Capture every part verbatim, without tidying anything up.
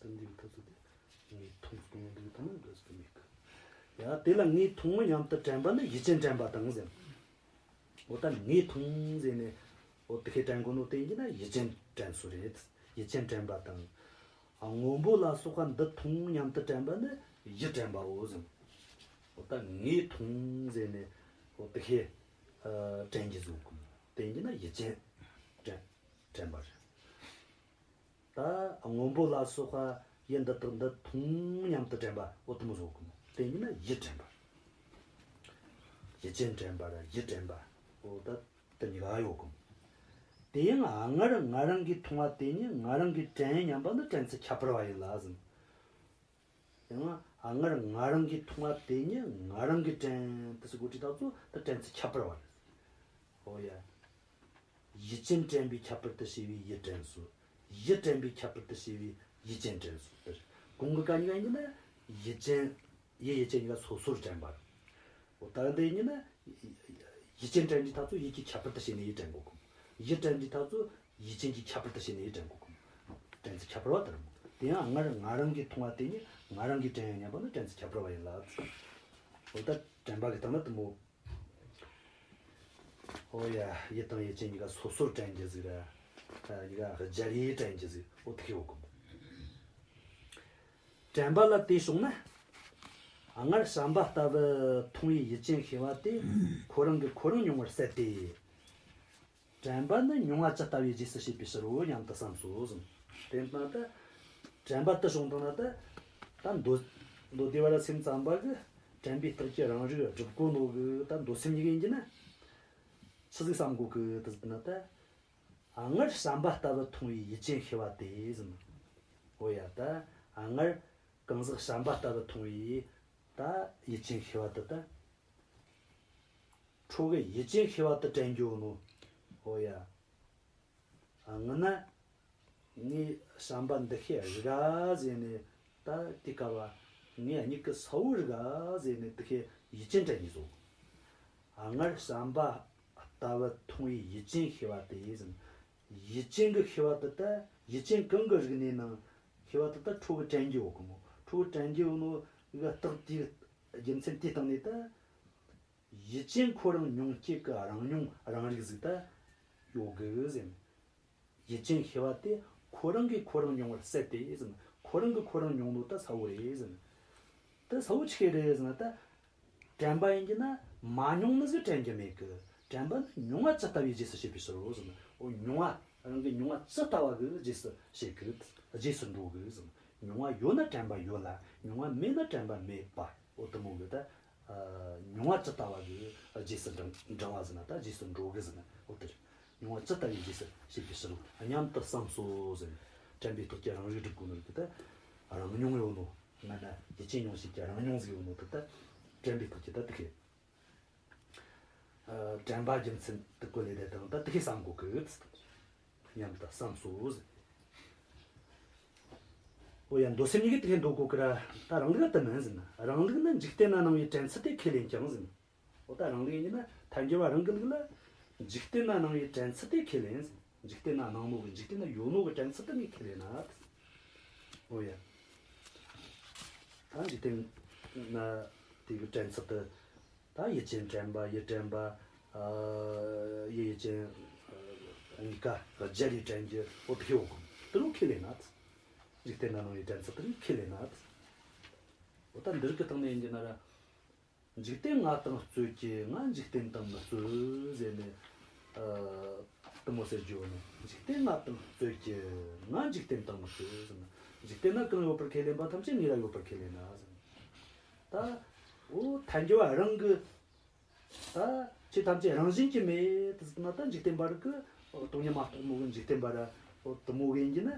དེ་འདི་གི་ཐབས་ཚུལ་དེ་ངེས་མཐོང་གཏོང་འདི་གི་ཐ་མ་འདི་ཟིག་མེད་གི། ཡ་དེ་ལ་ངེས་མཐོང་མི་མཉམ་དུ་དྲན་པ་ནི་ཡུལ་ཅན་དྲན་པ་དང་ཟེར། འོ་ད་ངེས་མཐོང་ཟེར་ནས་འོ་དེ་ཁས་དྲན་གོ་ནོ་དེ་ཡིན་ན་ཡུལ་ཅན་དྲན་སོ་རེད། ཡུལ་ཅན་དྲན་པ་དང་། ཨ་སྔོན་པོ་ལ་སོགས་པ་འདི་མཐོང་མཉམ་དུ་དྲན་པ་ནི་ཡུལ་དྲན་པའོ་ཟེར། འོ་ད་ངེས་མཐོང་ཟེར་ནས་འོ་དེ་ཁས་ཨ་དྲན་གྱི་བཟོ་གོ། དེ་ཡིན་ན་ཡུལ་ཅན་དྲན་དྲན་པ་རེད། ད་སྔོན་པོ་ལ་སོགས་པ་ཡུལ་འདི་དག་འདི་མཐོང་མཉམ་དུ་དྲན་པ་འོ་དེ་མོ་བཟོ་གོ། དེ་ཡིན་ན་ཡུལ་དྲན་པ། ཡུལ་ཅན་དྲན་པ་ར་ཡུལ་དྲན་པ་འོ་ད་དེ་གཉིས་ཀ་ཡོད་གོ། དེ་ཡང་སྔར་ང་རང་གིས་མཐོང་བ་དེ་ཉིད་ང་རང་གིས་དྲན་སྙམ་པ་ནི་དྲན་ཚུལ་ཁྱད་པར་བ་ཡིན་ལ་ཟེར། ཡང་སྔར་ང་རང་གིས་མཐོང་བ་དེ་ཉིད་ང་རང་གིས་དྲན་དུ་སུ་གོ་ཁྲིད་ད་ཚོ་ད་དྲན་ཚུལ་ཁྱད་པར་བ་རེད། འོ་ཡ། ཡུལ་ཅན་དྲན་པའི་ཁྱད་པར་དུ་བྱས་པའི་ཡུལ་དྲན་སོ། ཡུལ་དྲན་པའི་ཁྱད་པར་དུ་བྱས་པའི་ཡུལ་ཅན་དྲན་སོ། དེར་གོང་གི་ག་གཉིས་ཀ་ཡིན་ན་ཡུལ་ཅན། ཡུལ་ཡུལ་ཅན་གཉིས་ཀ་སོ་སོར་དྲན་པ་རེད། འོ་ད་འདི་ཡིན་ན་ཡུལ་ཅན་དྲན་གྱི་ཐག་ཚོ་ཡུལ་གྱི་ཁྱད་པར་དུ་བྱས་ནས་ཡུལ་དྲན་གོ་གོ། ཡུལ་དྲན་གྱི་ཐག་ཚོ་ཡུལ་ཅན་གྱི་ཁྱད་པར་དུ་བྱས་ནས་ཡུལ་དྲན་གོ་གོ། དྲན་ཚུལ་ཁྱད་པར་བ་ལྟར་མོ། དེ་ཡང་སྔར་ང་རང་གིས་མཐོང་བ་དེ་ཉིད་ང་རང་གིས་དྲན་ཡང་སྙམ་པ་ནི་དྲན་ཚུལ་ཁྱད་པར་བ་ཡིན་ལ། འོ་ད་དྲན་པ་གི་སྟེང་ན་དུ་མོ། འོ་ཡ་ཡུལ་དང་ཡུལ་ཅན་གཉིས་ཀ་སོ་སོར་དྲན་རྒྱུ་ཟིག་ར། གཉིས་ཀ་སྦྱར་ཡས་དྲན་རྒྱུ་ཟིག་འོ་དེ་ཁེ་འོ་གོ། དྲན་པ་ལ་དེ་བྱུང་ན། སྔར་བྱམས་པ་ལྟ་བུ་མཐོང་བའི་ཡུལ་ཅན་ཤེས་པ་དེ་ཁོ་རང་གིས་ཁོ་རང་མྱོང་བར་ཟད་དེ། དྲན་པ་ནི་མྱོང་བ་ཇི་ལྟ་བའི་རྗེས་སུ་བྱེད་པའི་ཕྱིར་རོ་སྙམ་དུ་བསམས་སོ་གསུངས། དེ་ན་ད། དྲན་པ་དུ་བྱུང་དང་ན་ད། ད་མདོ། མདོ་སྡེ་པ་ར་སེམས་ཙམ་པ་གི་དྲན་པའི་རྟགས་ཀྱི་རང་རིག་སྒྲུབ་དགོས་ནོ་གི་ད་མདོ་སེམས་གཉིས་ཀ་ཡིན་གྱི་ན། ཆི་ཟིག་བསམ་དགོས་གི་དུ་ཟིག་ན་ད། སྔར་བྱམས་པ་ལྟ་བུ་མཐོང་བའི་ཡུལ་ཅན་ཤེས་པ་དེ་ཟིན། འོ་ཡ་ད། སྔར་གང་ཟག་བྱམས་པ་ལྟ་བུ་མཐོང་བའི་ད་ཡུལ་ཅན་ཤེས་པ་དེ་ད། ཁྱོ་གི་ཡུལ་ཅན་ཤེས་པ་དེ་དྲན་རྒྱུ་ནོ། འོ་ཡ། ཨ་ངི་ན། ངའི་བྱམས་པ་འདི་ཤེས་རིག་ག་ཟེར་ནས་ད་དེ་ཀ་བ། ངའི་མྱིག་གི་ས་བོ་རིག་ག་ཟེར་ནས་དེ་ཤེས་ཡུལ་ཅན་དྲན་གྱི་བཟོ། ཨ་སྔར་བྱམས་པ་ལྟ་བུ་མཐོང་བའི་ཡུལ་ཅན་ཤེས་པ་དེ་ཟིན། ཡུལ་ཅན་གྱི་ཤེས་པ་དེ་ད་ཡུལ་ཅན་གང་གི་རིག་གནས་ནང་ཤེས་པ་དེ་ད་ཁྱོ་གི་དྲན་རྒྱུ་ཡོད་གི་མོ། ཁྱོ་གི་དྲན་རྒྱུ་ཡོད་ནོ་གི་རྟགས་དེའི་རྒྱུ་མཚན་དེའི་སྟེང་ནས་ད། ཡུལ་ཅན་ཁོ་རང་མྱོང་བྱེད་ཀྱི་རང་མྱོང་རང་རིག་ཟིག་ད་ཡོད་གི་ཟེར། ཡུལ་ཅན་ཤེས་པ་དེ་ཁོ་རང་གིས་ཁོ་རང་མྱོང་བར་ཟད་དེ་ཟེར། ཁོ་རང་གིས་ཁོ་རང་མྱོང་ནོ་ད་ས་བོ་རེད་ཟེར། ད་ས་བོ་ཆི་རེད་ཟེར་ན་ད། དྲན་པ་ཡིན་གྱི་ན་མ་མྱོང་ནི་ཟིག་དྲན་གྱི་མེད་གི། དྲན་པ་ནི་མྱོང་བ་ཇི་ལྟ་བའི་རྗེས་སུ་བྱེད་པའི་ཕྱིར་རོ་ཟེར། འོ་མྱོང་བ་རང་གི་མྱོང་བ་ཇི་ལྟ་བ་གི་རྗེས་སུ་བྱེད་གི། རྗེས་སུ་འགྲོ་གི་ཟེར། མྱོང་བ་ཡོད་ན་དྲན་པ་ཡོད་ལ་མྱོང་བ་མེད་ན་དྲན་པ་མེད་པ། འོ་དེ་མོ་གི་ད། ཨ་མྱོང་བ་ཇི་ལྟ་བ་གི་རྗེས་སུ་འབྲང་འབྲང་བ་ཟེར་ན་ད་རྗེས་སུ་འགྲོ་གི་ཟེར་ན་འོ་དེ་རེད། མྱོང་བ་ཇི་ལྟ་བའི་རྗེས་སུ་བྱེད་པའི་ཕྱིར་རོ་སྙམ་དུ་བསམས་སོ་ཟེར། དྲན་པའི་རྟགས་ཀྱི་རང་རིག་སྒྲུབ་དགོས་ནོ་རིག་གི་ད། རང་མྱོང་ཡོད་ནོ། ང་ན་ཡུལ་ཅན་མྱོང་བྱེད་ཀྱི་རང་མྱོང་ཟིག་ཡོད་ནོ་དེ་ད། དྲན་པའི་རྟགས་ཀྱི་ད་དེ་ཤེས། ཨ་དྲན་པ་རྒྱུ་མཚན་དུ་བཀོད་ལས་དེ་དང་ད་དེ་ཤེས་བསམ་དགོས་གི། སྙམ་དུ་བསམས་སོ་ཟེར། འོ་ཡ་མདོ་སེམས་གཉིས་ཀྱི་དེ་ཤེས་འདོད་གོ་གི་ར། ད་རང་ལུགས་དེ་མིན་ཟེར་ན། རང་ལུགས་ནི་འཇིག་རྟེན་ན་སྣང་བའི་དྲན་ཚུལ་དེ་ཁས་ལེན་ཀྱང་ཟེར་ན། འོ་ད་རང་ལུགས་ཡིན་ན་ཐལ་འགྱུར་བ་རང་གི་ལུགས་ལ། འཇིག་རྟེན་ན་སྣང་བའི་དྲན་ཚུལ་དེ་ཁས་ལེན་ཟེར། འཇིག་རྟེན་ན་སྣང་ནོ་གི་འཇིག་རྟེན་ན་ཡོད་ནོ་གི་དྲན་ཚུལ་དེ་ངས་ཁས་ལེན་ན། འོ་ཡ། ད་འཇིག་རྟེན་ན་དེ་གི་དྲན་ཚུལ་དེ། ད་ཡུལ་ཅན་དྲན་པ་ཡུལ་དྲན་པ། ཨ་ཡུལ་ཡུལ་ཅན་ཨ་གཉིས་ཀ་སྦྱར་ཡས་དྲན་རྒྱུ་འོ་དེ་ཤེས་འོ་གི་དེ་རུ་ཁས་ལེན་ན། འཇིག་རྟེན་ན་སྣང་བའི་དྲན་ཚུལ་དེ་རུ་ཁས་ལེན་ན། འོ་ད་འདི་རིགས་ཀྱི་སྟེང་ནས་ཡིན་གྱི་ན་ར། འཇིག་རྟེན་ང་དང་རྩོད་ཀྱི་ང་འཇིག་རྟེན་དང་མི་རྩོད་ཟེར་ནས་ཨ་དེ་མོ་ཟེར་རྒྱུ་ནི། འཇིག་རྟེན་ང་དང་རྩོད་ཀྱི་ང་འཇིག་རྟེན་དང་མི་རྩོད་ཟེར་ན། འཇིག་རྟེན་ན་གང་ཡོད་པར་ཁས་ལེན་པ་ཐམས་ཅད་ངེས་ར་ཡོད་པར་ཁས་ལེན་ན་ཟེར། ད་འོ་ཐལ་འགྱུར་བ་རང་གི་ད་ཆོས་ཐམས་ཅད་རང་བཞིན་གྱིས་མེད་དུ་ཟེར་ན། ད་འཇིག་རྟེན་པ་རིག་གི་སྟོང་ཉིད་མ་རྟོགས་ནོ་གི་འཇིག་རྟེན་པ་ར་འོ་དེ་མོ་གི་ཡིན་གྱི་ན།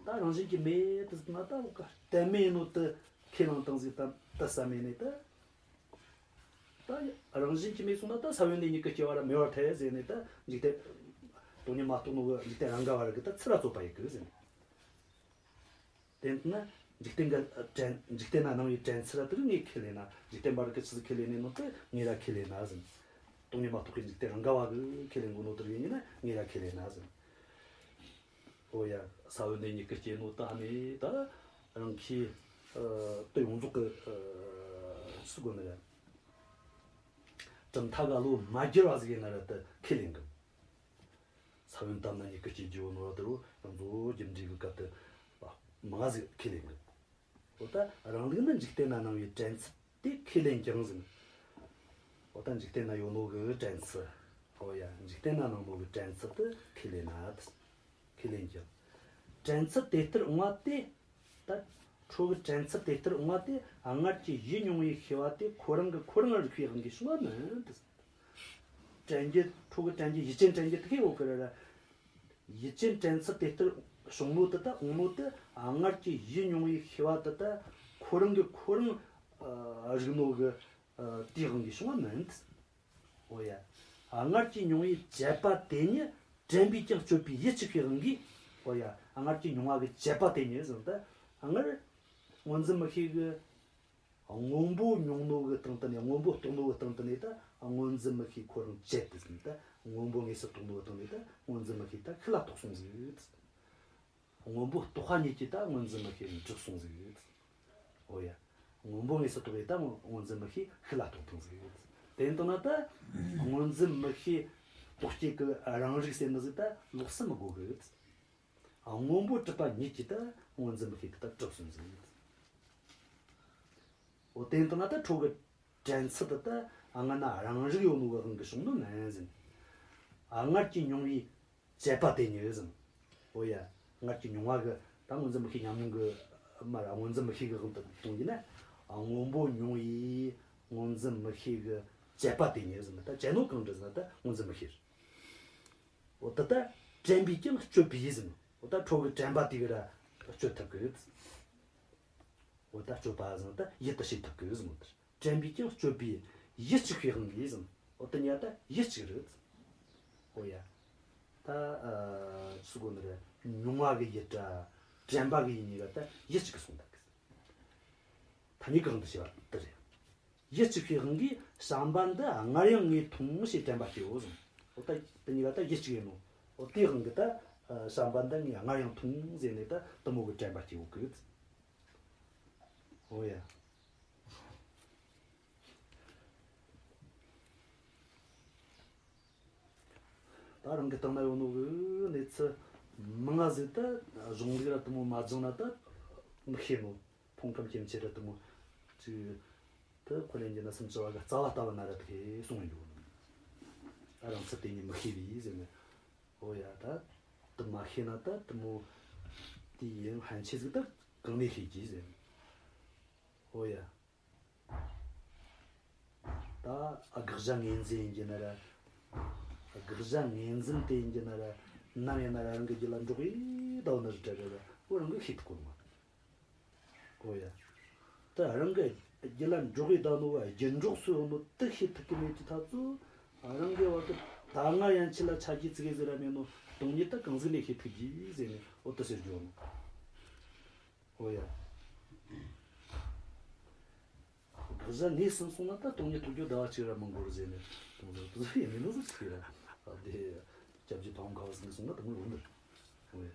ད་རང་བཞིན་གྱིས་མེད་དུ་ཟེར་ན་ད་འོ་ག་གཏན་མེད་ནོ་དེ་ཁས་བླངས་བཏང་ཟིག་ད་ད་བསམ་མེད་ནས་ད། ད་རང་བཞིན་གྱིས་མེད་སོང་ན་ད་ས་བོན་ལས་མྱུ་གུ་སྐྱེ་བ་ར་མེད་པར་ཐལ་ཟེར་ནས། ད་འཇིག་རྟེན་སྟོང་ཉིད་མ་རྟོགས་ནོ་གི་འཇིག་རྟེན་རང་ག་བ་ར་གི་ད་ཚུར་ར་རྩོད་པ་ཡི་གི་ཟེར་ནས། དེ་ན་འཇིག་རྟེན་གི་དྲན་འཇིག་རྟེན་ན་སྣང་བའི་དྲན་ཚུལ་ར་དེ་གི་ངས་ཁས་ལེན་ན། འཇིག་རྟེན་པ་ར་གི་ཆི་ཟིག་ཁས་ལེན་ནས་ནོ་དེ་ངས་ར་ཁས་ལེན་ན་ཟེར། སྟོང་ཉིད་མ་རྟོགས་པའི་འཇིག་རྟེན་རང་ག་བ་གི་ཁས་ལེན་དགོས་ནོ་དེ་ར་ཡིན་ན་ངས་ར་ཁས་ལེན་ན་ཟེར། ཨོ་ཡ། ས་བོན་དེ་གཉིས་ཀྱི་སྐྱེས་ནོ་ད་ནི་ད་རང་གི་ཨ་དེ་ཡོངས་རྫོགས་ཀྱི་ཨ་སུ་གོ་ནི་རེད། གྲུབ་མཐའ་ག་ལོ་མ་བསྒྱུར་བ་ཟིག་ཡིན་ན་ར་ད་ཁས་ལེན་གི། ས་བོན་དམ་ན་གཉིས་ཀྱི་སྐྱེས་རྒྱུ་ནོ་དེ་རུ་ཡོངས་རྫོགས་རྒྱུ་འབྲས་ཀྱི་སྐབས་དེ་མ་ཟིག་ཁས་ལེན་གི། ཨོ་ད་རང་ལུགས་ནི་འཇིག་རྟེན་ན་སྣང་བའི་དྲན་ཚུལ་དེ་ཁས་ལེན་ཀྱང་ཟིན། ཨོ་ད་འཇིག་རྟེན་ན་ཡོད་ནོ་གི་དྲན་ཚུལ། ཨོ་ཡ། འཇིག་རྟེན་ན་སྣང་ནོ་གི་དྲན་ཚུལ་དེ་ཁས་ལེན་ན། ཁས་ལེན་ཀྱང་། དྲན་ཚུལ་དེ་ལྟར་འོང་བ་དེ། ད་ཁྱོད་ཀྱི་དྲན་ཚུལ་དེ་ལྟར་འོང་བ་དེ་སྔར་གྱི་ཡིད་མྱོང་བའི་ཤེས་པ་དེ་ཁོ་རང་གི་ཁོ་རང་རིག་པའི་དབང་གིས་བྱུང་བ་མིན། དྲན་རྒྱུ། ཁྱོད་ཀྱི་དྲན་རྒྱུ། ཡུལ་ཅན་དྲན་རྒྱུ་དེ་གས་ཡོད་གི་རེད། ཡུལ་ཅན་དྲན་ཚུལ་དེ་ལྟར་བྱུང་ནོ་དེ་དག་འོང་ནོ་དེ་སྔར་གྱི་ཡིད་མྱོང་བའི་ཤེས་པ་དེ་དག་ཁོ་རང་གི་ཁོ་རང་ཨ་རིག་ནོ་གི་ཨ་དེའི་དབང་གིས་བྱུང་བ་མིན། ཨོ་ཡ། སྔར་གྱི་མྱོང་བའི་བཅད་པ་དེ་ཉིད་དྲན་པས་ཀྱང་གཅོད་པའི་ཡིད་གཅིག་པའི་དབང་གིས། ཨོ་ཡ། སྔར་གྱི་མྱོང་བ་གི་བཅད་པ་དེ་ཉིད་ཟེར་ན་ད་སྔར་སྔོན་འཛིན་མིག་ཤེས་ཀྱི་སྔོན་པོ་མྱོང་ནོ་གི་སྟེང་དུ་ནས། སྔོན་པོ་རྟོགས་ནོ་གི་སྟེང་དུ་ནས་ད་སྔོན་འཛིན་མིག་ཤེས་ཁོ་རང་བཅད་དེ་ཟེར་ན་ད། སྔོན་པོ་དངོས་སུ་རྟོགས་ནོ་གི་སྟེང་ནས་ད་སྔོན་འཛིན་མིག་ཤེས་ད་ཤུགས་ལ་རྟོགས་སོང་ཟིག། སྔོན་པོ་རྟོགས་པ་ཉིད་ཀྱིས་ད་སྔོན་འཛིན་མིག་ཤེས་འགྲུབ་སོང་ཟིག། ཨོ་ཡ། སྔོན་པོ་དངོས་སུ་རྟོགས་པས་ད་སྔོན་འཛིན་མིག་ཤེས་ཤུགས་ལ་རྟོགས་བཏང་ཟིག། དེ་ཡིན་དང་ན་ད་སྔོན་འཛིན་མིག་ཤེས་རྟོག་བཅས་ཀྱི་རང་རིག་ཟེར་ནི་ཟིག་ད་ལོགས་སུ་མི་དགོས་གི། སྔོན་པོ་གྲུབ་པ་ཉིད་ཀྱིས་ད་སྔོན་འཛིན་མིག་ཤེས་དེ་ད་གྲུབ་སོང་ཟིག། འོ་དེ་ཡིན་དང་ན་ད་ཁྱོད་ཀྱི་དྲན་ཚུལ་དེ་ད་སྔ་ན་རང་རིག་ཡོད་ནོ་གི་དབང་གིས་བྱུང་ནོ་མིན་ཟེར། སྔར་གྱི་མྱོང་བའི་བཅད་པ་དེ་ཉིད་ཟེར། འོ་ཡ། སྔར་གྱི་མྱོང་བ་གི་ད་སྔོན་འཛིན་མིག་ཤེས་ཉམས་མྱོང་གི་མར་སྔོན་འཛིན་མིག་ཤེས་ཀྱི་དབང་དུ་གཏོང་རྒྱུ་ན། སྔོན་པོ་མྱོང་བའི་སྔོན་འཛིན་མིག་ཤེས་ཀྱི་བཅད་པ་དེ་ཉིད་ཟེར། ད་བཅད་ནོ་གང་འདྲ་ཟེར་ན་ད་སྔོན་འཛིན་མིག་ཤེས་རེད། འོ་ད་ད་དྲན་པས་ཀྱང་གཅོད་པའི་ཟེར། འོ་ད་ཁྱོད་ཀྱི་དྲན་པ་དེ་གིས་ར་གཅོད་ཐུབ་གི། འོ་ད་གཅོད་པ་ཟེར་ན་ད་ཡུལ་དུ་བྱེད་ཐུབ་གི་ཟེར་ནོ་དེ་རེད། དྲན་པས་ཀྱང་གཅོད་པའི་ཡིད་གཅིག་པའི་དབང་གིས་ཟེར། འོ་དེ་གཉིས་ཀ་ད་ཡུལ་གཅིག་རེད། འོ་ཡ། ད་ཨ་སུ་གོ་ནི་རེད། མྱོང་བ་གི་ཡུལ་ར་དྲན་པ་གི་ཡུལ་གཉིས་ཀ་ད་ཡུལ་གཅིག་གི་སོང་ད་གི། ཐ་སྙད་གང་དུ་བྱས་པ་དེ་རེད། ཡུལ་གཅིག་པའི་དབང་གིས་བྱམས་པ་འདི་སྔར་ཡང་ངས་མཐོང་ཞེས་དྲན་པ་སྐྱེའོ་ཟེར། འོ་ད་དེ་གཉིས་ཀ་ད་ཡུལ་གཅིག་ཡིན་ནོ། འོ་དེའི་དབང་གིས་ད་ཨ་བྱམས་པ་འདི་ངས་སྔར་ཡང་མཐོང་ཟེར་ནས་ད་དེ་མོ་གི་དྲན་པ་སྐྱེའོ་གི། འོ་ཡ། ད་རང་གི་སྟེང་ན་ཡོད་ནོ་གི་གནས་ཚུལ་མང་ང་ཟིག་ད་གཞུང་ལུགས་ར་དེ་མོ་མ་སྦྱངས་ན་ད་མི་ཤེས་ནོ། ཕུང་ཁམས་སྐྱེ་མཆེད་ར་དེ་མོ་ཅིག་ད་ཁོ་ལན་གྱི་ན་སུམ་ཅུ་བ་གི་རྩ་བ་ལྟ་བུ་ན་ར་དེ་གས་གསུངས་ཡོད་ནོ། ད་རང་ཚུལ་དེ་ཉིད་མི་ཤེས་པས་ཟེར་ནས། འོ་ཡ། ད་དེ་མ་ཤེས་ན་ད་དེ་མོ་དེ་ཡིན་ཕན་ཆད་ཟིག་ད་གང་ནས་ཤེས་ཀྱི་ཟེར། འོ་ཡ། ད་དགག་བྱ་ངོས་འཛིན་ཡིན་གྱི་ན་ར། དགག་བྱ་ངོས་འཛིན་དེ་ཡིན་གྱི་ན་ར། ནམ་ཡིན་ན་ར་རང་གི་རྒྱུད་ལ་འགྲོགས་ཡི་ད་བ་ན་རི་དྲ་ར་ར་འོ་རང་གིས་ཤེས་ཐུབ་གོ་མ། འོ་ཡ། ད་རང་གི་རྒྱུད་ལ་འགྲོགས་ཡི་ད་ནོ་བ་རྒྱུད་འགྲོགས་སུ་ཡོང་ནོ་དེ་ཤེས་ཐུབ་ཀྱི་མེད་ཀྱི་ཐ་ཚུ། རང་གི་བར་དུ་ད་སྔ་ཡན་ཆད་ལ་ཆ་རྒྱུས་ཙི་གེ་ཟིག་ར་མེད་ནོ་སྟོང་ཉིད་ད་གང་ཟིག་ནས་ཤེས་ཐུབ་ཀྱི་ཟེར་ནས་འོ་དེ་ཟེར་རྒྱུ་ནོ། འོ་ཡ། དགག་བྱ་ངོས་ཟིན་སོང་ན་ད་སྟོང་ཉིད་རྟོགས་རྒྱུ་ཟླ་བ་གཅིག་ར་མི་འགོར་ཟེར་ནས་དེ་མོ་ཟིག་ཡིན་ནི་ཟིག་ཟེར་གི་ར། ཨ་དེ་སྐྱབས་རྗེ་ཕ་བོང་ཁ་པ་ཟེར་ནས་སོང་ན་དེ་མོ་ཡོང་ནི་རེད། འོ་ཡ།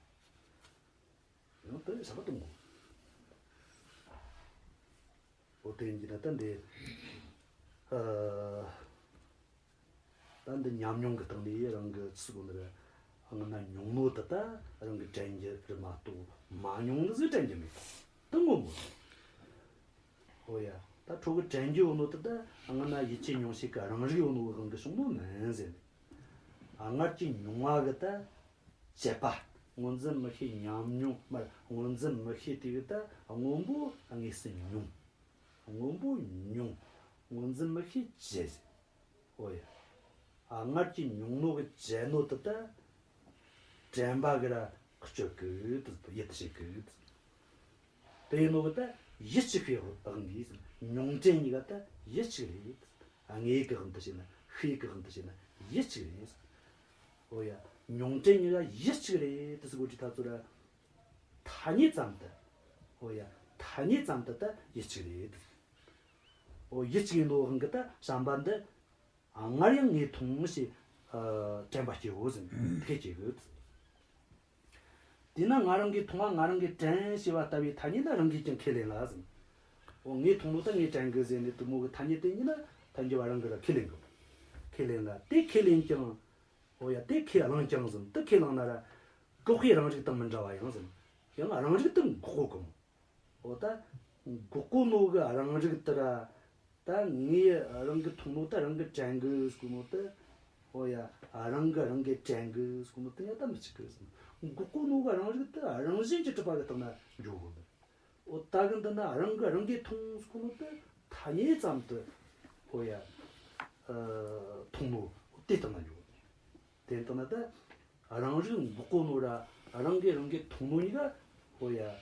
ཡང་དེ་བྱ་བ་གཏོང་དགོས། འོ་དེ་ཡིན་གྱི་ན་ད་འདི་ཨ། ད་འདི་ཉམས་མྱོང་གི་སྟེང་ནས་རང་གི་ཚིག་གོ་ནི་རེད། སྔ་ན་མྱོང་ནོ་དེ་ད་རང་གི་དྲན་རྒྱུ་རེད་མ་གཏོགས་མ་མྱོང་ནི་ཟིག་དྲན་རྒྱུ་མེད། དེ་ངོ་མ་རེད། ཨོ་ཡ། ད་ཁྱོད་གི་དྲན་རྒྱུ་ཡོད་ནོ་དེ་ད་སྔ་ན་ཡིད་ཀྱི་མྱོང་བྱེད་ཀྱི་རང་རིག་ཡོད་ནོ་གི་དབང་གིས་བྱུང་ནོ་མིན་ཟེར་ནས། སྔར་གྱི་མྱོང་བ་གི་ད་བཅད་པ། སྔོ་འཛིན་མིག་ཤེས་ཉམས་མྱོང་མར་སྔོ་འཛིན་མིག་ཤེས་དེ་གི་ད་སྔོན་པོ་དངོས་སུ་མྱོང་། སྔོན་པོ་མྱོང་། སྔོ་འཛིན་མིག་ཤེས་བཅད་ཟེར། ཨོ་ཡ། ཨ་སྔར་གྱི་མྱོང་ནོ་གི་བཅད་ནོ་དེ་ད་དྲན་པ་གི་ར་གཅོད་གི་དེ་ཡིད་དུ་བྱེད་གི། དེ་ཡིན་ནོ་གི་ད་ཡིད་གཅིག་པའི་དབང་གིས་མྱོང་དྲན་གཉིས་ཀ་ད་ཡིད་གཅིག་རེད། དངོས་ཀྱི་དབང་དུ་བྱས་ན་ཤེས་ཀྱི་དབང་དུ་བྱས་ན་ཡིད་གཅིག་རེད། ཨོ་ཡ། མྱོང་དྲན་གཉིས་ཀ་ཡིད་གཅིག་རེད་དེ་ཟེར་གོ་དུས་ད་ཚོ་ར། ཐ་སྙད་ཙམ་དུ། ཨོ་ཡ། ཐ་སྙད་ཙམ་དུ་ད་ཡིད་གཅིག་རེད། ཨོ་ཡིད་གཅིག་ཡིན་ནོ་དབང་གིས་ད་བྱམས་པ་འདི། ཨ་སྔར་ཡང་ངས་མཐོང་ཞེས་ཨ་དྲན་པ་སྐྱེའོ་ཟེར་ནས་དེ་སྐྱེ་གི། དེས་ན་ང་རང་གིས་མཐོང་བ་ང་རང་གིས་དྲན་ཞེས་པ་ལྟ་བུའི་ཐ་སྙད་ནི་རང་གིས་ཀྱང་ཁས་ལེན་ལ་ཟེར། འོ་ངས་མཐོང་ནོ་ད་ངས་དྲན་གི་ཟེར་ནས་དེ་མོ་གི་ཐ་སྙད་དེ་ཉིད་ནི་ཐལ་འགྱུར་བ་རང་གིས་ར་ཁས་ལེན་གི། ཁས་ལེན་ལ་དེ་ཁས་ལེན་ཀྱང་། འོ་ཡ་དེ་ཁས་བླངས་ཀྱང་ཟེར། དེ་ཁས་བླངས་ན་ར་འགོག་པའི་རང་རིག་དང་མི་འདྲ་བ་ཡང་ཟེར། ཡང་རང་རིག་ཏུ་འགོག་གོ་གི་མོ། འོ་ད་འགོག་གོ་ནོ་གི་རང་རིག་དེ་ར། ད་ངས་རང་གིས་མཐོང་ནོ་ད་རང་གིས་དྲན་གི་ཟེར་གོ་ནོ་ད། འོ་ཡ། རང་གིས་རང་གིས་དྲན་གི་ཟེར་གོ་ནོ་ད་ཡང་ད་མི་གཅིག་གི་ཟེར། འགོག་གོ་ནོ་གི་རང་རིག་ད་རང་བཞིན་གྱིས་གྲུབ་པ་གི་སྟེང་ན་འཇོག་གོ་ནི། འོ་ད་གི་འདི་ན་རང་གིས་རང་གིས་མཐོང་ཟེར་གོ་ནོ་ད་ཐ་སྙད་ཙམ་དུ། འོ་ཡ། ཨ། མཐོང་ནོ་དེ་སྟེང་ན་འཇོག་གོ་ནི། དེ་ལྟ་ན་ད་རང་རིག་འགོག་གོ་ནོ་ར་རང་གིས་རང་གིས་མཐོང་ནོ་གཉིས་ཀ། འོ་ཡ། ཨ།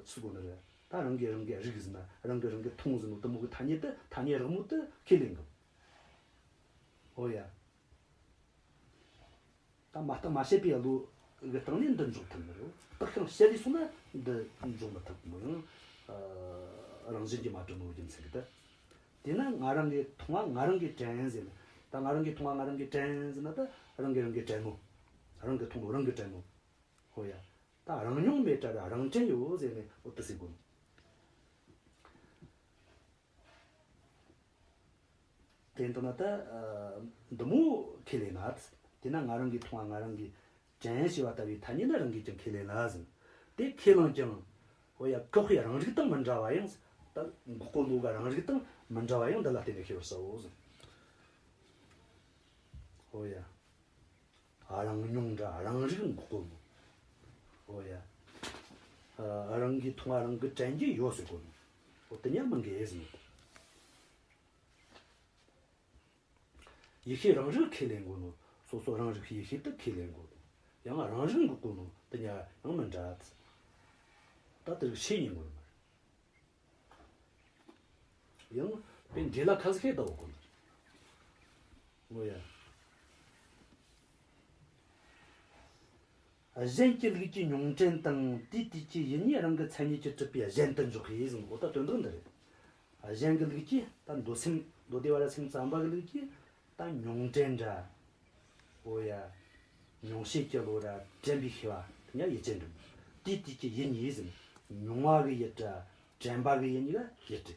ཚུགས་གོ་ནི་རེད། ད་རང་གིས་རང་གིས་རིག་ཟེར་ན་རང་གིས་རང་གིས་མཐོང་ཟེར་ནོ་དེ་མོ་གི་ཐ་སྙད་དེ་ཐ་སྙད་རགས་མོ་དེ་ཁས་ལེན་གི། འོ་ཡ། ད་མ་བརྟགས་མ་དཔྱད་པའི་བློ་གི་སྟེང་ནས་འདི་འཇོག་ཐུབ་མི་རེད། བརྟགས་ཤིང་དཔྱད་ལས་སོང་ན་འདི་འཇོག་མི་ཐུབ་མོ། ཡང་། ཨ། རང་བཞིན་གྱིས་མ་གྲུབ་ནོ་རྒྱུ་མཚན་གྱིས་ད། དེས་ན་ང་རང་གིས་མཐོང་བ་ང་རང་གིས་དྲན་ཟེར་ན། ད་ང་རང་གིས་མཐོང་བ་ང་རང་གིས་དྲན་ཟེར་ན་ད་རང་གིས་རང་གིས་དྲན་ནོ། རང་གིས་མཐོང་ནོ་རང་གིས་དྲན་ནོ། ཧོ་ཡ། ད་རང་མྱོང་མེད་དྲ་ར་རང་དྲན་ཡོད་ཟེར་ནས་འོ་དེ་ཟེར་གོ་ནོ། དེ་འདི་ན་ད། ཨ། འདི་མོ་ཁས་ལེན་ན། དེས་ན་ང་རང་གིས་མཐོང་བ་ང་རང་གིས་དྲན་ཞེས་པ་ལྟ་བུའི་ཐ་སྙད་ནི་རང་གིས་ཀྱང་ཁས་ལེན་ལ་ཟེར། དེ་ཁས་བླངས་ཀྱང་། འོ་ཡ། འགོག་པའི་རང་རིག་དང་མི་འདྲ་བ་ཡང་། ད་འགོག་གོ་ནོ་གི་རང་རིག་དང་མི་འདྲ་བ་ཡང་འདི་ལ་བརྟེན་ནས་ཤེས་པར་བྱའོ་ཟེར། འོ་ཡ། རང་མྱོང་འདྲ་རང་རིག་འགོག་གོ་ནོ། འོ་ཡ། ཨ། རང་གིས་མཐོང་བ་རང་གིས་དྲན་གྱི་ཡོད་ཟེར་གོ་ནོ། འོ་དེ་གཉིས་མི་འགལ་ཟེར་ནོ། ཡིད་ཤེས་རང་རིག་ཁས་ལེན་དགོས་ནོ། སོ་སོ་རང་རིག་ཡིད་ཤེས་དེ་ཁས་ལེན་དགོས་ནོ། ཡང་རང་རིག་འགོག་གོ་ནོ། དེ་གཉིས་ཡང་མི་འདྲ། ད་དེ་རིགས་ཤེས་ཉན་དགོས་ནོ་མ་རེད། ཡང་དཔེ་འབྲེལ་ལ་ཁ་ཟིག་ཤེས་ལྟ་བུ་དགོས་ནོ། ངོ་ཡ། གཞན་གྱི་ལུགས་ཀྱི་མྱོང་དྲན་དང་དེའི་དུས་ཀྱི་ཡུལ་གཉིས་རང་གི་མཚན་ཉིད་ཀྱིས་གྲུབ་པའི་གཞན་དུ་འཇོག་པའི་ཟེར་ནོ། འོ་ད་དོན་དག་འདི་རེད། གཞན་གྱི་ལུགས་ཀྱིས་ད་མདོ་སེམས་མདོ་སྡེ་པ་ར་སེམས་ཙམ་པ་གི་ལུགས་ཀྱིས་ད་མྱོང་དྲན་འདྲ། འོ་ཡ། མྱོང་བྱེད་ཀྱི་བློ་ར་དྲན་པའི་ཤེས་པ་དེ་གཉིས་ཡུལ་ཅན་འགྲུབ། དེའི་དུས་ཀྱི་ཡུལ་གཉིས་ཟེར་ནོ། མྱོང་བ་གི་ཡུལ་ར་དྲན་པ་གི་ཡུལ་གཉིས་ཀ་ཡུལ་ཏེ།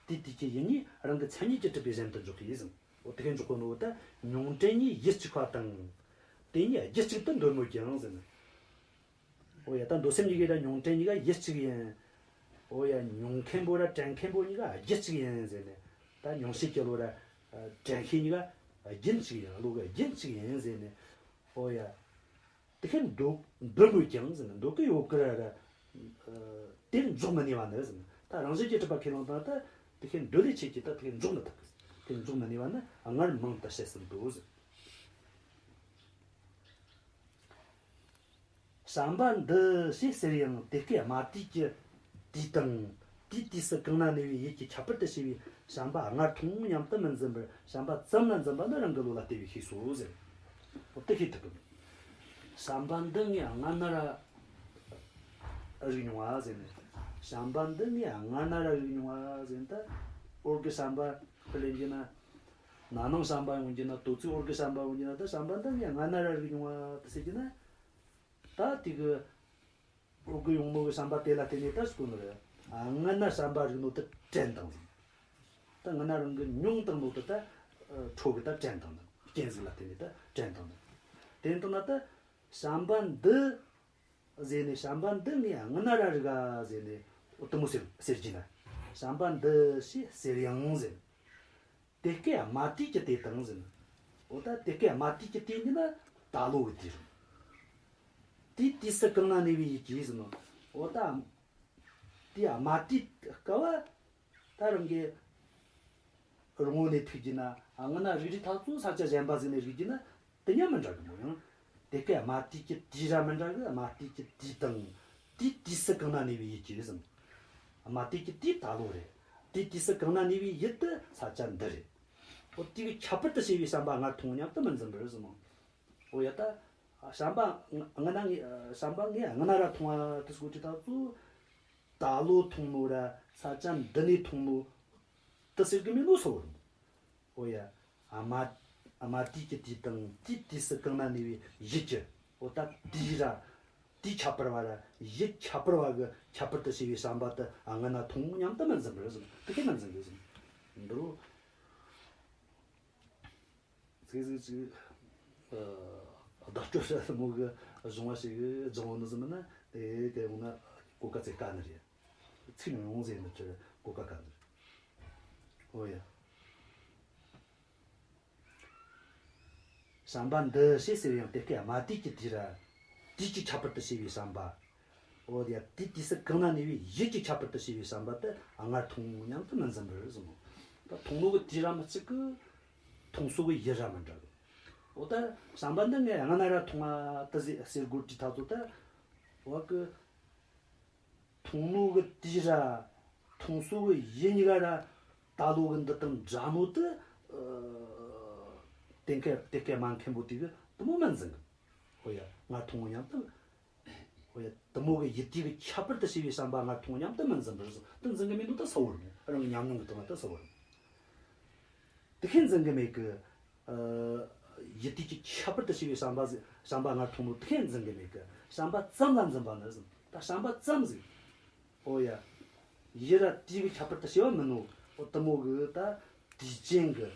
དེའི་དུས་ཀྱི་ཡུལ་གཉིས་རང་གི་མཚན་ཉིད་ཀྱིས་གྲུབ་པའི་གཞན་དུ་འཇོག་པའི་ཟེར་ནོ། འོ་དེ་ག་འཇོག་གོ་ནོ། འོ་ད་མྱོང་དྲན་གཉིས་ཡུལ་གཅིག་པ་དང་། དེ་གཉིས་རྒྱུད་གཅིག་ཏུ་འདོད་མོད་ཀྱང་ཟེར་ནོ། འོ་ཡ། ད་མདོ་སེམས་ཀྱི་གི་ད་མྱོང་དྲན་གཉིས་ཀ་ཡུལ་གཅིག་ཡིན། འོ་ཡ། མྱོང་མཁན་པོ་ར་དྲན་མཁན་པོ་གཉིས་ཀ་རྒྱུད་གཅིག་ཡིན་ཟེར་ནས། ད་མྱོང་བྱེད་ཀྱི་བློ་ར་དྲན་ཤེས་གཉིས་ཀ་རྒྱུན་གཅིག་ཡིན། བློ་གི་རྒྱུན་གཅིག་ཡིན་ཟེར་ནས། འོ་ཡ། དེ་ཁས་འདོད་འདོད་མོད་ཀྱང་ཟེར་ནས། འདོད་ཀྱི་ཡོད་ཀི་ར་ར། དེར་འཇོག་མི་ནུས་པ་ནི་ཟེར་ནས། ད་རང་བཞིན་གྱིས་གྲུབ་པ་ཁས་བླངས་དང་ད་དེ་ཁས་འདོད་ལས་ཆེད་ཀྱི་ད་དེ་ཁས་འཇོག་མི་ཐུབ་གི། དེར་འཇོག་མི་ནུས་པ་ནི་སྔར་མང་དུ་བཤད་ཟིན་ཏོ་ཟེར། བྱམས་པ་འདི་ཞེས་ཟེར་ཡང་དེ་སྐད་སྨྲ་དུས་ཀྱི་དུས་དང་དེའི་དུས་སུ་གང་ན་གནས་པའི་ཡུལ་གྱི་ཁྱད་པར་དུ་བྱས་པའི་བྱམས་པ་སྔར་མཐོང་སྙམ་དུ་མི་འཛིན་པར་བྱམས་པ་ཙམ་ལ་འཛིན་པ་ནི་རང་གི་བློ་ལ་ལྟོས་པས་ཤེས་སོ་ཟེར། འོ་དེ་ཤེས་ཐུབ་གི། བྱམས་པ་འདི་ངས་སྔ་ན་ར་རིག་མྱོང་བ་ཟེར་ནས། བྱམས་པ་འདི་ངས་སྔ་ན་ར་རིག་མྱོང་བ་ཟེར་ནས། ད་འོར་གི་བྱམས་པ་ཁས་ལེན་གྱི་ན། ན་ནིང་བྱམས་པ་ཡོང་གི་ན། དོ་ཚིགས་འོར་གི་བྱམས་པ་ཡོང་གི་ན། ད་བྱམས་པ་འདི་ངས་སྔ་ན་ར་རིག་མྱོང་བ་དེ་ཟེར་གྱི་ན། ད་དེ་གི་འོག་གི་ཡོང་ནོ་གི་བྱམས་པ་དེ་ལ་བརྟེན་ནས་ད་སྐུ་ནོ་རེད། ཨ། སྔ་ན་བྱམས་པ་རིག་ནོ་དེ་དྲན་བཏང་ཟིན། ད་སྔ་ན་རང་གི་མྱོང་བཏང་ནོ་དེ་ད་ཨ་འཕྲོ་གི་ད་དྲན་བཏང་ཟིན། རྐྱེན་ཟིག་ལ་བརྟེན་ནས་ད་དྲན་བཏང་ཟིན། དེ་ལྟ་ན་ད་བྱམས་པ་འདི་ཟེར་ནས། བྱམས་པ་འདི་ངས་སྔ་ན་ར་རིག་ག་ཟེར་ནས། འོ་དེ་མོ་ཟེར་ཟེར་གྱི་ན། བྱམས་པ་འདི་ཞེས་ཟེར་ཡང་ཟེར། དེ་སྐད་སྨྲ་དུས་ཀྱི་དུས་དང་ཟེར་ན། འོ་ད་དེ་སྐད་སྨྲ་དུས་ཀྱི་དུས་ཉིད་ནི་ད་ལོ་གི་དུས་རེད། དེའི་དུས་སུ་གང་ན་གནས་པའི་ཡུལ་གྱི་ཟེར་ན། འོ་ད་དེ་སྨྲ་དུས་སྐབས་ད་རང་གི་རང་ངོ་ནས་ཐུག་རྒྱུ་ན། སྔ་ན་རིག་རིག་ཐག་ཚོ་ས་ཆ་གཞན་པ་ཟིག་ནས་རིག་རྒྱུ་ན་དེ་ཉམས་མི་འདྲ་གི་མོ། ཡང་དེ་སྐད་སྨྲ་དུས་ཀྱི་དུས་ར་མི་འདྲ་གི། སྨྲ་དུས་ཀྱི་དུས་དང་དེའི་དུས་སུ་གང་ན་གནས་པའི་ཡུལ་གྱི་ཟེར་ན། སྨྲ་དུས་ཀྱི་དུས་ད་ལོ་རེད། དེའི་དུས་སུ་གང་ན་གནས་པའི་ཡུལ་དེ་ས་ཆ་འདི་རེད། འོ་དེ་གི་ཁྱད་པར་དུ་བྱས་པའི་བྱམས་པ་སྔར་མཐོང་སྙམ་དུ་མི་འཛིན་པར་ཟེར་མོ། འོ་ཡ། ད་བྱམས་པ་སྔ་ན་ངས་བྱམས་པ་ངས་སྔ་ན་ར་མཐོང་བ་དེ་སྐོར་གྱི་ད་ཚོ་ད་ལོ་མཐོང་ནོ་ར་ས་ཆ་འདི་ནས་མཐོང་ནོ་དེ་ཟེར་གི་མིན་ནོ་སོ་བར་མོ། འོ་ཡ། སྨྲ་སྨྲ་དུས་ཀྱི་དུས་དང་དེའི་དུས་སུ་གང་ན་གནས་པའི་ཡུལ་གྱི། འོ་ད་དེའི་ར་དེའི་ཁྱད་པར་བ་ར་ཡུལ་ཁྱད་པར་བ་གི་ཁྱད་པར་དུ་བྱས་པའི་བསམ་པ་དེ་སྔ་ན་མཐོང་ངོ་སྙམ་དུ་མི་འཛིན་པར་གསུངས། དེ་གས་མི་འཛིན་པར་གསུངས། འདི་རུ། ཚིག་ཟིག་ཅིག་ཨ། བརྡ་སྤྲོད་བྱ་སྟེ་མོ་གི་གཞུང་བ་ཞིག་གི་སྦྱང་བ་ནི་ཟིན་མིན་ན་དེ་གས་འོང་ན་གོ་སྐབས་ཚེ་དཀའ་ནི་རེད། ཚིག་ཉུང་ཉུང་ཟིག་ནི་ཅི་གོ་སྐབས་དཀའ་ནི་རེད། འོ་ཡ། བསམ་པ་འདི་ཞེས་ཟེར་ཡང་དེ་སྐད་སྨྲ་དུས་ཀྱི་དུས་ར། དུས་ཀྱི་ཁྱད་པར་དུ་བྱས་པའི་བསམ་པ། འོ་ཡ། དུས་དུས་སུ་གང་ན་གནས་པའི་ཡུལ་གྱི་ཁྱད་པར་དུ་བྱས་པའི་བསམ་པ་དེ་སྔར་མཐོང་ངོ་སྙམ་དུ་མི་འཛིན་པར་གསུངས། ད་མཐོང་ནོ་གི་དུས་ར་མི་གཅིག་གི། མཐོང་སོ་གི་ཡུལ་ར་མི་འདྲ་གི། འོ་ད་བསམ་པ་འདི་ངས་སྔ་ན་ར་མཐོང་བ་དེ་ཟེར་ཟེར་དགོས་དུས་ད་ཚོ་ད། འོ་གི། མཐོང་ནོ་གི་དུས་ར། མཐོང་སོ་གི་ཡུལ་གཉིས་ཀ་ར། ད་ལོ་གི་འདི་དང་འདྲ་མོ་དེ། ཨ། དེ་སྐད་དེ་སྐད་སྨྲ་མཁན་པོ་དེ་གི་དེ་མོ་མི་འཛིན་གི། ཧོ་ཡ། སྔར་མཐོང་ངོ་སྙམ་དུ། ཧོ་ཡ། དེ་མོ་གི་ཡུལ་དུས་ཀྱི་ཁྱད་པར་དུ་བྱས་པའི་བསམ་པ་སྔར་མཐོང་ངོ་སྙམ་དུ་མི་འཛིན་པར་གསུངས། དེ་འཛིན་གི་མེད་ནོ་ད་གསལ་བོ་རེད། རང་གི་ཉམས་མྱོང་གི་སྟེང་ན་ད་གསལ་བོ་རེད། དེ་ཁས་འཛིན་གི་མེད་གི། ཨ། ཡུལ་དུས་ཀྱི་ཁྱད་པར་དུ་བྱས་པའི་བསམ་པ་ཟིག་བསམ་པ་སྔར་མཐོང་ནོ་དེ་ཁས་འཛིན་གི་མེད་གི། བསམ་པ་ཙམ་ལ་འཛིན་པ་ནི་ཟིན། ད་བསམ་པ་ཙམ་ཟིག་ཨོ་ཡ། ཡུལ་ར་དུས་ཀྱི་ཁྱད་པར་དུ་བྱས་པ་མིན་ནོ། ཨོ་དེ་མོ་གི་ད་དུས་ཅན་གི།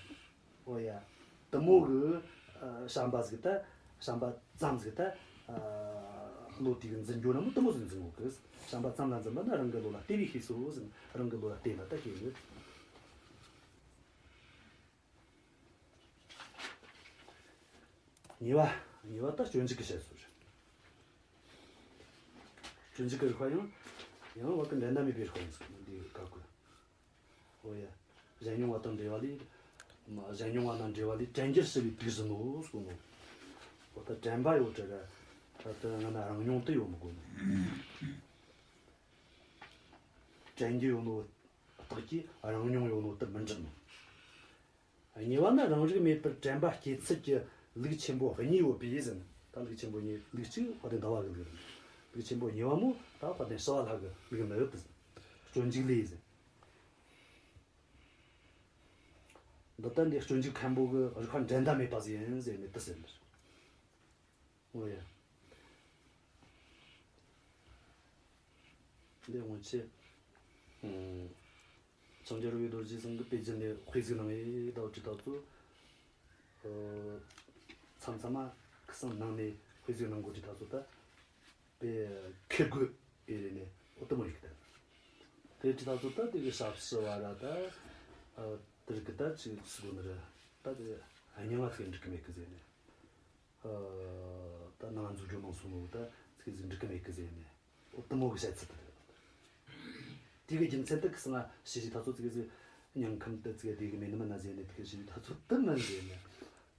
ཨོ་ཡ། དེ་མོ་གི། ཨ། བསམ་པ་ཟིག་ད། བསམ་པ་ཙམ་ཟིག་ད། ཨ། བློ་དེ་གི་འཛིན་རྒྱུ་ན་མོ་དེ་མོ་ཟིག་འཛིན་གོ་གི། བསམ་པ་ཙམ་ལ་འཛིན་པ་ནི་རང་གི་བློ་ལ་ལྟོས་པས་ཤེས་སོ་ཟིན། རང་གི་བློ་ལ་ལྟོས་ན་ད་ཤེས་ཡོད། གཉིས་པ། གཉིས་པ་ད་སྤྱོད་འཇུག་གི་བཤད་སྲོལ་རེད། སྤྱོད་འཇུག་གི་རིགས་པ་ཡང་། ཡང་བ་གི་འགྲན་ཟླ་མེད་པའི་རིགས་པ་ཡིན་ཟེར་འདི་བཀའ་བཀོད། ཨོ་ཡ། གཞན་མྱོང་བ་དང་འབྲེལ་བ་ལས། གཞན་མྱོང་བ་དང་འབྲེལ་བ་ལས་དྲན་འགྱུར་ཞི་བའི་དུག་ཟིན་ནོ་གསུངས་ནོ། ཨོ་ད་དྲན་པ་ཡོད་དྲ་ར། ད་ལྟ་ང་ན་རང་མྱོང་དུ་ཡོད་མི་དགོས་ནོ། དྲན་རྒྱུ་ཡོད་ནོ་རྟགས་ཀྱིས་རང་མྱོང་ཡོད་ནོ་དུ་མི་འགྲུབ་ནོ། གཉིས་པ་ནི་རང་རིག་མེད་པར་དྲན་པ་སྐྱེད་ཚུལ་གྱི་ལུགས་ཆེན་པོ་གཉིས་ཡོད་པས་ཟེར། ད་ལུགས་ཆེན་པོ་གཉིས། ལུགས་གཅིག་དཔལ་ལྡན་ཟླ་བ་གི་ལུགས་རེད། ལུགས་ཆེན་པོ་གཉིས་པ་མོ་ད་དཔལ་ལྡན་ཞི་བ་ལྷ་གི་ལུགས་ནི་ཡོད་དེ། སྤྱོད་འཇུག་ལས་ཟེར། འདི་ལྟར་འདི་སྤྱོད་འཇུག་མཁན་པོ་གི་རིགས་པ་འགྲན་ཟླ་མེད་པ་ཟིག་ཡིན་ཟེར་ནས་དེ་ཟེར་ནི་རེད། འོ་ཡ། འདི་སྔོན་ཆད། ཨང་། འཆང་རྒྱལ་རི་བོའི་རྡོ་རྗེ་ཚང་གི་དཔེ་རྒྱན་ནས་དཔེ་གཟིགས་གནང་བའི་ཟླ་བ་ཁྲི་ཐག་ཚོ། ཨ། མཚམས་མཚམས་མ་ཁི་སང་ནང་ནས་དཔེ་གཟིགས་གནང་དགོས་ཁྲི་ཐག་ཚོ་ད། དཔེ་ཁེར་དགོས་ཨེ་རེད་ནས་འོ་དེ་མོ་ཡིག་ད། དེ་ཁྲི་ཐག་ཚོ་ད་དེ་གི་ཞབས་ཕྱི་བ་ར་ད། ཨ། དེ་རིགས་གི་ད་ཅིག་སུ་དགོས་ནི་རེད། ད་དེ་སྙིང་ང་ཚིག་འགྲིག་གི་མེད་གི་ཟེར་ནས། ཨ། ད་ནང་འཛུགས་རྒྱུ་ནང་སོང་ནོ་ད་ཚིག་ཟིག་འགྲིག་གི་མེད་གི་ཟེར་ནས། འོ་དེ་མོ་གི་བཤད་ཚུལ་དེ་རེད། དེ་གི་རྒྱུ་མཚན་དེ་གི་སང་ང་ཤེས་རིག་ཐག་ཚོ་ཚིག་ཟིག་ཉང་ཁམས་དེ་ཚིག་དེ་གི་མེད་ནི་མིན་ན་ཟེར་ནས། དེ་གི་ཤེས་རིག་ཐག་ཚོ་དེ་མིན་ཟེར་ནས།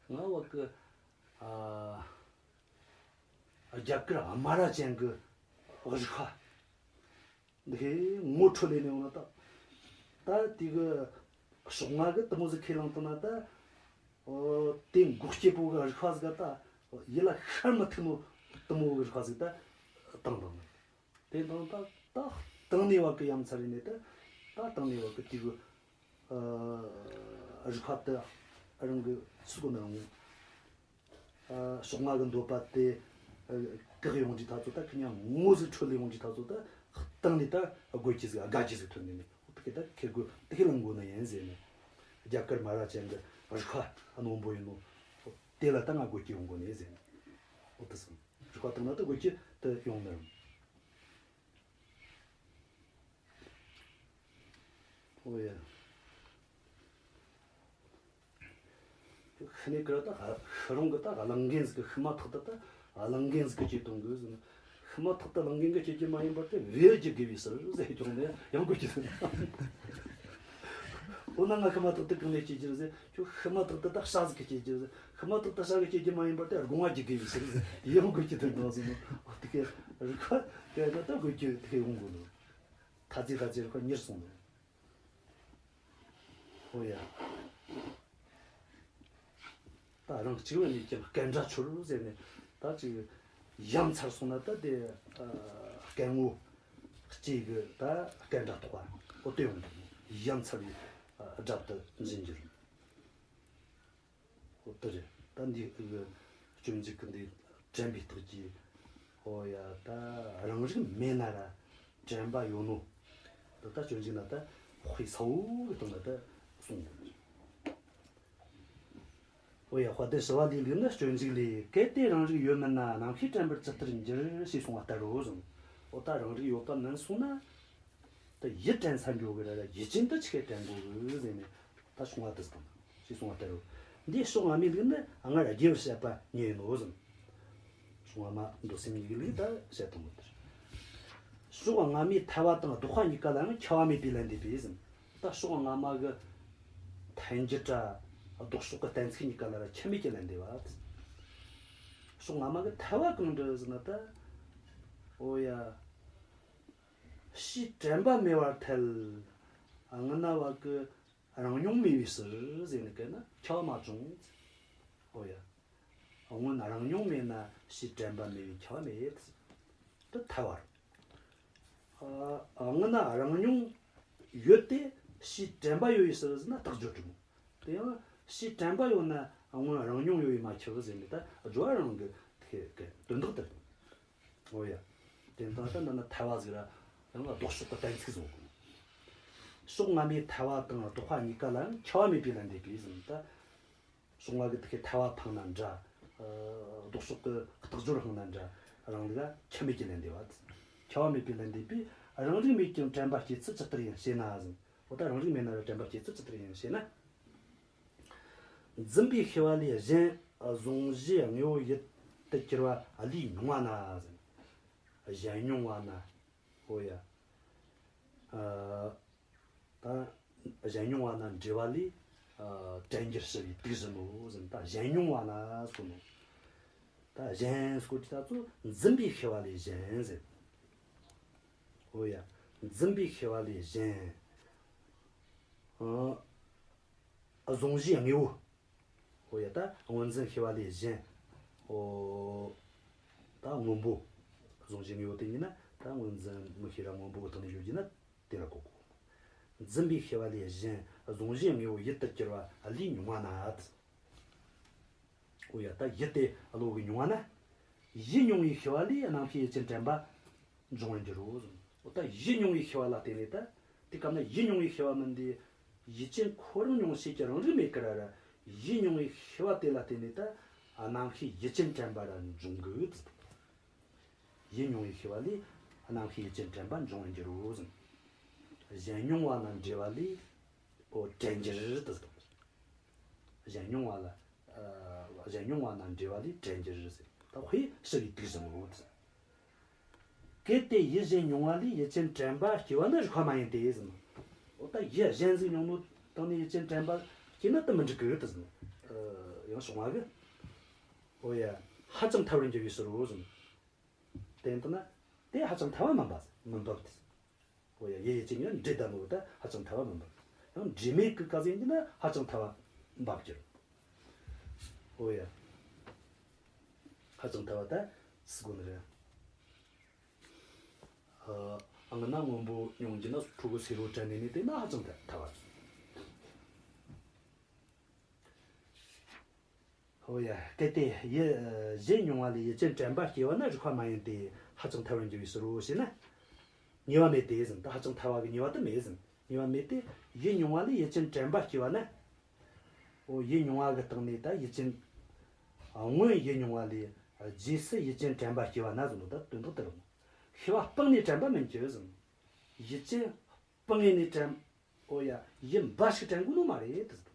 ང་བ་གི། ཨ། རྒྱ་གར་ཨ་མ་ར་ཅན་གི་རིག་པ། འདི་གའི་ངོ་འཕྲོད་ལས་ནས་འོང་ན་ད། ད་དེ་གི་ཕྱོགས་སྔ་གི་དེ་མོ་ཟིག་ཁས་བླངས་བཏང་ན་ད། ཨོ། དེ་མགོ་སྐྱེས་པོ་གི་རིག་པ་ཟིག་ག་ད། ཡིད་ལ་ཤར་མི་ཐུབ་ནོ་དེ་མོ་གི་རིག་པ་ཟིག་ད་བཏང་བཏང་ནི། དེ་དང་ད་ད་བཏང་ནས་བ་གི་ཡ་མཚར་རེད་ནས་ད། ད་བཏང་ནས་བ་གི་དེ་གི། ཨ། རིག་པ་དེ་རང་གི་སུ་གོ་ནའང་། ཨ། ཕྱོགས་སྔ་གི་འདོད་པ་དེ། ཨ། བཀག་ཡོང་དུས་ཐག་ཚོ་ད་ཁི་ཉ་ངོ་ཟིག་འཕྲོད་ལས་ཡོང་དུས་ཐག་ཚོ་ད་བཏང་ནས་ད་དགོད་ཀྱི་ཟིག་དགའ་ཀྱི་ཟིག་ཐོན་ནས་ནས། འོ་དེ་གི་ད་ཁེ་དགོས་དེ་གི་ལང་དགོས་ནི་ཡིན་ཟེར་ནས། རྒྱ་གར་མ་ར་ཅན་གི་རིག་པ་རྣོན་པོ་ཡིན་ནོ། དེ་ལ་ད་ང་དགོད་ཀྱི་ཡོང་དགོས་ནི་ཟེར་ནས། འོ་དེ་སོང་རིག་པ་བཏང་ན་ད་དགོད་ཀྱི་དེ་ཡོང་ནི་རུང་། ཨོ་ཡ། ཤི་ནས་ཀར་ད་ཤི་རུང་གི་ད་གླང་རྒན་ཟིག་གི་ཤི་མ་ཐག་ཏུ་ད་གླང་རྒན་ཟིག་གི་སྐྱེ་གཏོང་དགོས་ཟེར་ན། ཤི་མ་ཐག་ཏུ་གླང་རྒན་གི་སྐྱེ་རྒྱུ་མ་ཡིན་པར་དེ་བེའུ་རྒྱུག་དགོས་པའི་ཕྱིར་ཟེར་ཀྱང་ནས་ཡང་དགོས་ཀྱི་ཟེར། འོ་ན་ང་ཤི་མ་ཐག་ཏུ་གང་ནས་སྐྱེ་རྒྱུ་ཟེར། ཁྱོད་ཤི་མ་ཐག་ཏུ་ད་བྱ་ཟིག་གི་སྐྱེ་རྒྱུ་ཟེར། ཤི་མ་ཐག་ཏུ་བྱ་གི་སྐྱེ་རྒྱུ་མ་ཡིན་པར་དེ་སྒོ་ང་རྒྱུག་དགོས་པའི་ཕྱིར་ཟེར་ཡང་དགོས་ཀྱི་དོན་དང་ཟེར་ནོ། འོ་དེ་གའི་རིག་པ་དེ་ན་ད་དགོས་ཀྱི་དེ་གའི་འོང་དགོས་ནོ། ཐ་ཚིག་ཐ་ཚིག་རིག་པ་གཉེར་སོང་ནོ། ཨོ་ཡ། ད་རང་གཅིག་བུ་ནས་ཀྱང་སྐད་འདྲ་འཆོར་ཟེར་ནས་ད་ཅིག་ཡ་མཚར་སོང་ན་ད་དེ། ཨ། སྐད་ངོ་གཅིག་གི་ད་སྐད་འདྲ་ཐོགས་པ་ཨོ་དེ་ཡོང་འདུག་ཡ་མཚར་བའི། ཨ། སྒྲ་དུ་འབྱིན་རྒྱུ་རེད། ཨོ་དེ་རེད། ད་འདི་གི་སྤྱོད་འཇུག་གི་འདི་ དྲན་པའི་རྟགས་ཀྱིས། ཨོ་ཡ། ད་རང་རིག་མེད་ན་ར་དྲན་པ་ཡོད་ནོ། ད་ལྟ་སྤྱོད་འཇུག་ན་ད་དཔེ་གསལ་བོ་གི་སྟེང་ན་ད་གསུངས་ཡོད། ཨོ་ཡ། དཔལ་ལྡན་ཞི་བ་ལྷའི་ལུགས་ནི་སྤྱོད་འཇུག་ལས། གལ་ཏེ་རང་རིག་ཡོད་མིན་ན། རྣམ་ཤེས་དྲན་པར་ཇི་ལྟར་འགྱུར། ཞེས་གསུངས་པ་ལྟར་རོ་ཟེར། ཨོ་ད་རང་རིག་ཡོད་པ་མིན་སོང་ན། ད་ཡུལ་དྲན་ས་འགྱོ་གི་ར་ར་ཡུལ་ཅན་དུ་ཆི་གེ་དྲན་དགོས་གི་ཟེར་ནས་ད་གསུང་བ་དེ་དང་ཞེས་གསུང་བ་ལྟར་རོ། འདིའི་ཕྱོགས་སྔ་མའི་ལུགས་ནི་སྔར་རྒྱས་པར་བཤད་པ་ཉིད་ཡིན་ནོ་ཟེར། ཕྱོགས་སྔ་མ་མདོ་སེམས་གཉིས་ཀྱི་ལུགས་ད་བཤད་དང་པོ་ལྟར། ཕྱོགས་སྔ་མའི་ཐལ་བ་དང་ལྡོག་པ་གཉིས་ཀ་ལའང་ཁྱབ་པ་མེད་པའི་ལན་འདེབས་པས་ཟེར། ད་ཕྱོགས་སྔ་མ་གི་ཐལ་འགྱུར་ར་ལྡོག་ཕྱོགས་ཀྱི་གཏན་ཚིགས་གཉིས་ཀ་ལ་ར་ཁྱབ་མེད་ཀྱི་ལན་འདེབས་པ། ཕྱོགས་སྔ་མ་གི་ཐལ་བ་གང་འདྲ་ཟེར་ན་ད། ཨོ་ཡ། ཕྱིའི་དྲན་པ་མེད་པར་ཐལ། སྔ་ན་བ་གི་རང་མྱོང་མེད་པའི་ཕྱིར་ཟེར་ནས་བཀལ་ན་ཁྱབ་པ་མ་བྱུང་། ཨོ་ཡ། སྔོན་རང་མྱོང་མེད་ན་ཕྱིའི་དྲན་པ་མེད་པའི་ཁྱབ་པ་མེད། དེ་ཐལ་བ་རེད། ཨ། སྔ་ན་རང་མྱོང་ཡོད་དེ་ཕྱིའི་དྲན་པ་ཡོད་པའི་ཕྱིར་ཟེར་ན་རྟགས་སྦྱོར་རེད་མོ། དེ་ཡང་ཕྱིའི་དྲན་པ་ཡོད་ན་སྔོན་རང་མྱོང་ཡོད་པས་མ་ཁྱབ་ཟེར་ནས་ད་སྦྱོར་བ་རང་གི་དེ་གི་དོན་དག་དེ་རེད། ཨོ་ཡ། དེ་ལྟར་ད་ནི་ཐལ་བ་ཟིག་ར་ཡང་ལྡོག་ཕྱོགས་ཀྱི་གཏན་ཚིགས་བཟུང་དགོས། ཕྱོགས་སྔ་མའི་ཐལ་བ་དང་ལྡོག་པ་གཉིས་ཀ་ལའང་ཁྱབ་པ་མེད་པའི་ལན་འདེབས་པས་ཟེར་ན་ད། ཕྱོགས་སྔ་གི་དེ་ཁའི་ཐལ་བ་འཕངས་ན་འདྲ། ལྡོག་ཕྱོགས་ཀྱི་རྟགས་སྦྱོར་འཕངས་ན་འདྲ། རང་ལུགས་ལ་ཁྱབ་མེད་ཀྱི་ལན་འདེབས་པ། ཁྱབ་པ་མེད་པའི་ལན་འདེབས་པས། རང་རིག་མེད་ཀྱང་དྲན་པ་སྐྱེ་ཚུལ་ཇི་ལྟར་ཡིན་ཞེ་ན་ཟེར། འོ་ད་རང་རིག་མེད་ན་ར་དྲན་པ་སྐྱེ་ཚུལ་ཇི་ལྟར་ཡིན་ཞེ་ན། འཛིན་པའི་ཤེས་པ་ལས་གཞན་གཟུང་གཞི་དངོས་པོ་ཡུལ་དུ་གྱུར་པ་བློས་མྱོང་བ་ན་ཟེར། གཞན་མྱོང་བ་ན། ཨོ་ཡ། ཨ། ད་གཞན་མྱོང་བ་ན་འབྲེལ་བ་ལས། ཨ། དྲན་འགྱུར་ཞི་བའི་དུག་བཞིན་ནོ་ཟེར། ད་གཞན་མྱོང་བ་ན་ཟེར་ནོ། ད་གཞན་ཟེར་གོ་དུས་ད་ཚོ་འཛིན་པའི་ཤེས་པ་ལས་གཞན་ཟེར། ཨོ་ཡ། འཛིན་པའི་ཤེས་པ་ལས་གཞན། ཨ། གཟུང་གཞིའི་དངོས་པོ། ཨོ་ཡ། ད་སྔོ་འཛིན་ཤེས་པ་ལས་གཞན། ཨོ། ད་སྔོན་པོ། གཟུང་གཞི་དངོས་པོ་དེ་ཉིད་ནི་ད་སྔོ་འཛིན་མིག་ཤེས་ར་སྔོན་པོ་གི་སྟེང་ནས་ཡོད་རྒྱུ་ན་དེ་ལ་གོ་དགོས། འཛིན་པའི་ཤེས་པ་ལས་གཞན་གཟུང་གཞིའི་དངོས་པོ་ཡུལ་དུ་གྱུར་པ་བློས་མྱོང་བ་ན། ཨོ་ཡ། ད་ཡུལ་དེ་བློ་གིས་མྱོང་བ་ན། ཡུལ་མྱོང་བའི་ཤེས་པ་ལས་རྣམ་ཤེས་ཡུལ་ཅན་དྲན་པ་འབྱུང་བར་འགྱུར་རོ་ཟེར། འོ་ད་ཡུལ་མྱོང་བའི་ཤེས་པ་ལ་བརྟེན་ནས་ད། དེ་སྐབས་ན་ཡུལ་མྱོང་བའི་ཤེས་པ་མིན་ཏེ། ཡུལ་ཅན་ཁོ་རང་མྱོང་བྱེད་ཀྱི་རང་རིག་མེད་ཀི་ར་ར། ཡུལ་མྱོང་བའི་ཤེས་པ་དེ་ལ་བརྟེན་ནས་ད། རྣམ་ཤེས་ཡུལ་ཅན་དྲན་པ་ར་འབྱུང་གི་ཟེར། ཡུལ་མྱོང་བའི་ཤེས་པ་ལས་རྣམ་ཤེས་ཡུལ་ཅན་དྲན་པ་འབྱུང་བར་འགྱུར་རོ་ཟེར། གཞན་མྱོང་བ་ན་འབྲེལ་བ་ལས། ཨོ་དྲན་འགྱུར་དུ་ཟེར། གཞན་མྱོང་བ་ལ། ཨ། གཞན་མྱོང་བ་ན་འབྲེལ་བ་ལས་དྲན་འགྱུར་ཟེར། ད་དཔེ་ཞི་བའི་དུག་བཞིན་ནོ་ཟེར། གལ་ཏེ་ཡུལ་གཞན་མྱོང་བ་ལས་ཡུལ་ཅན་དྲན་པ་སྐྱེ་བ་ནི་རིགས་པ་མ་ཡིན་ཏེ་ཟེར། འོ་ད་ཡུལ་གཞན་ཟིག་མྱོང་ནོ་དང་ནི་ཡུལ་ཅན་དྲན་པ་སྐྱེ་ན་དེ་མི་འགྲིག་གི་ཡོད་དེ་ཟེར། ཨ། ཡང་བྱུང་བ་གི། འོ་ཡ། ཧ་ཅང་ཐལ་བར་འགྱུར་བའི་ཕྱིར་རོ་ཟེར། དེ་ལྟ་ན་དེ་ཧ་ཅང་ཐལ་བ་མིན་པ་མིན་པ་སྟེ། འོ་ཡ། ཡུལ་ཡུལ་ཅན་གཉིས་འདྲེས་བསྡད་ནོ་ད་ཧ་ཅང་ཐལ་བ་མིན་པ། ཡང་འདྲེས་མེད་ཀྱི་སྐབས་ཡིན་གྱི་ན་ཧ་ཅང་ཐལ་བ་འབབ་ཀྱི་རེད། འོ་ཡ། ཧ་ཅང་ཐལ་བ་ད་སུ་གོ་ནི་རེད། ཨ། སྔ་ན་སྔོན་པོ་མྱོང་རྒྱུ་ན་ཕྲུ་གུ་སེར་པོ་དྲན་ནས་ནི་དེ་ན་ཧ་ཅང་ཐལ་བ། ཧོ་ཡ། གལ་ཏེ་ཡུལ་གཞན་མྱོང་བ་ལས་ཡུལ་ཅན་དྲན་པ་སྐྱེ་བ་ན་རིགས་པ་མ་ཡིན་ཏེ། ཧ་ཅང་ཐལ་བར་འགྱུར་བའི་ཕྱིར་རོ་ཞེ་ན། ངེས་པ་མེད་དེ་ཟེར། ད་ཧ་ཅང་ཐལ་བ་གི་ངེས་པ་དེ་མེད་ཟེར། ངེས་པ་མེད་དེ། ཡུལ་མྱོང་བ་ལས་ཡུལ་ཅན་དྲན་པ་སྐྱེ་བ་ན། འོ་ཡུལ་མྱོང་བ་གི་སྟེང་ནས་ད་ཡུལ་ཅན། སྔོན་ཡུལ་མྱོང་བ་ལས་རྗེས་སུ་ཡུལ་ཅན་དྲན་པ་སྐྱེ་བ་ན་ཟེར་ནོ་ད་དོན་དག་དེ་རེད། ཤེས་པ་སྤངས་ནས་དྲན་པ་མིན་གྱི་ཟེར། ཡུལ་ཅན་སྤངས་ནས་དྲན། ཨོ་ཡ། ཡུལ་འབའ་ཞིག་དྲན་དགོས་ནོ་མ་རེད་དེ་ཟེར།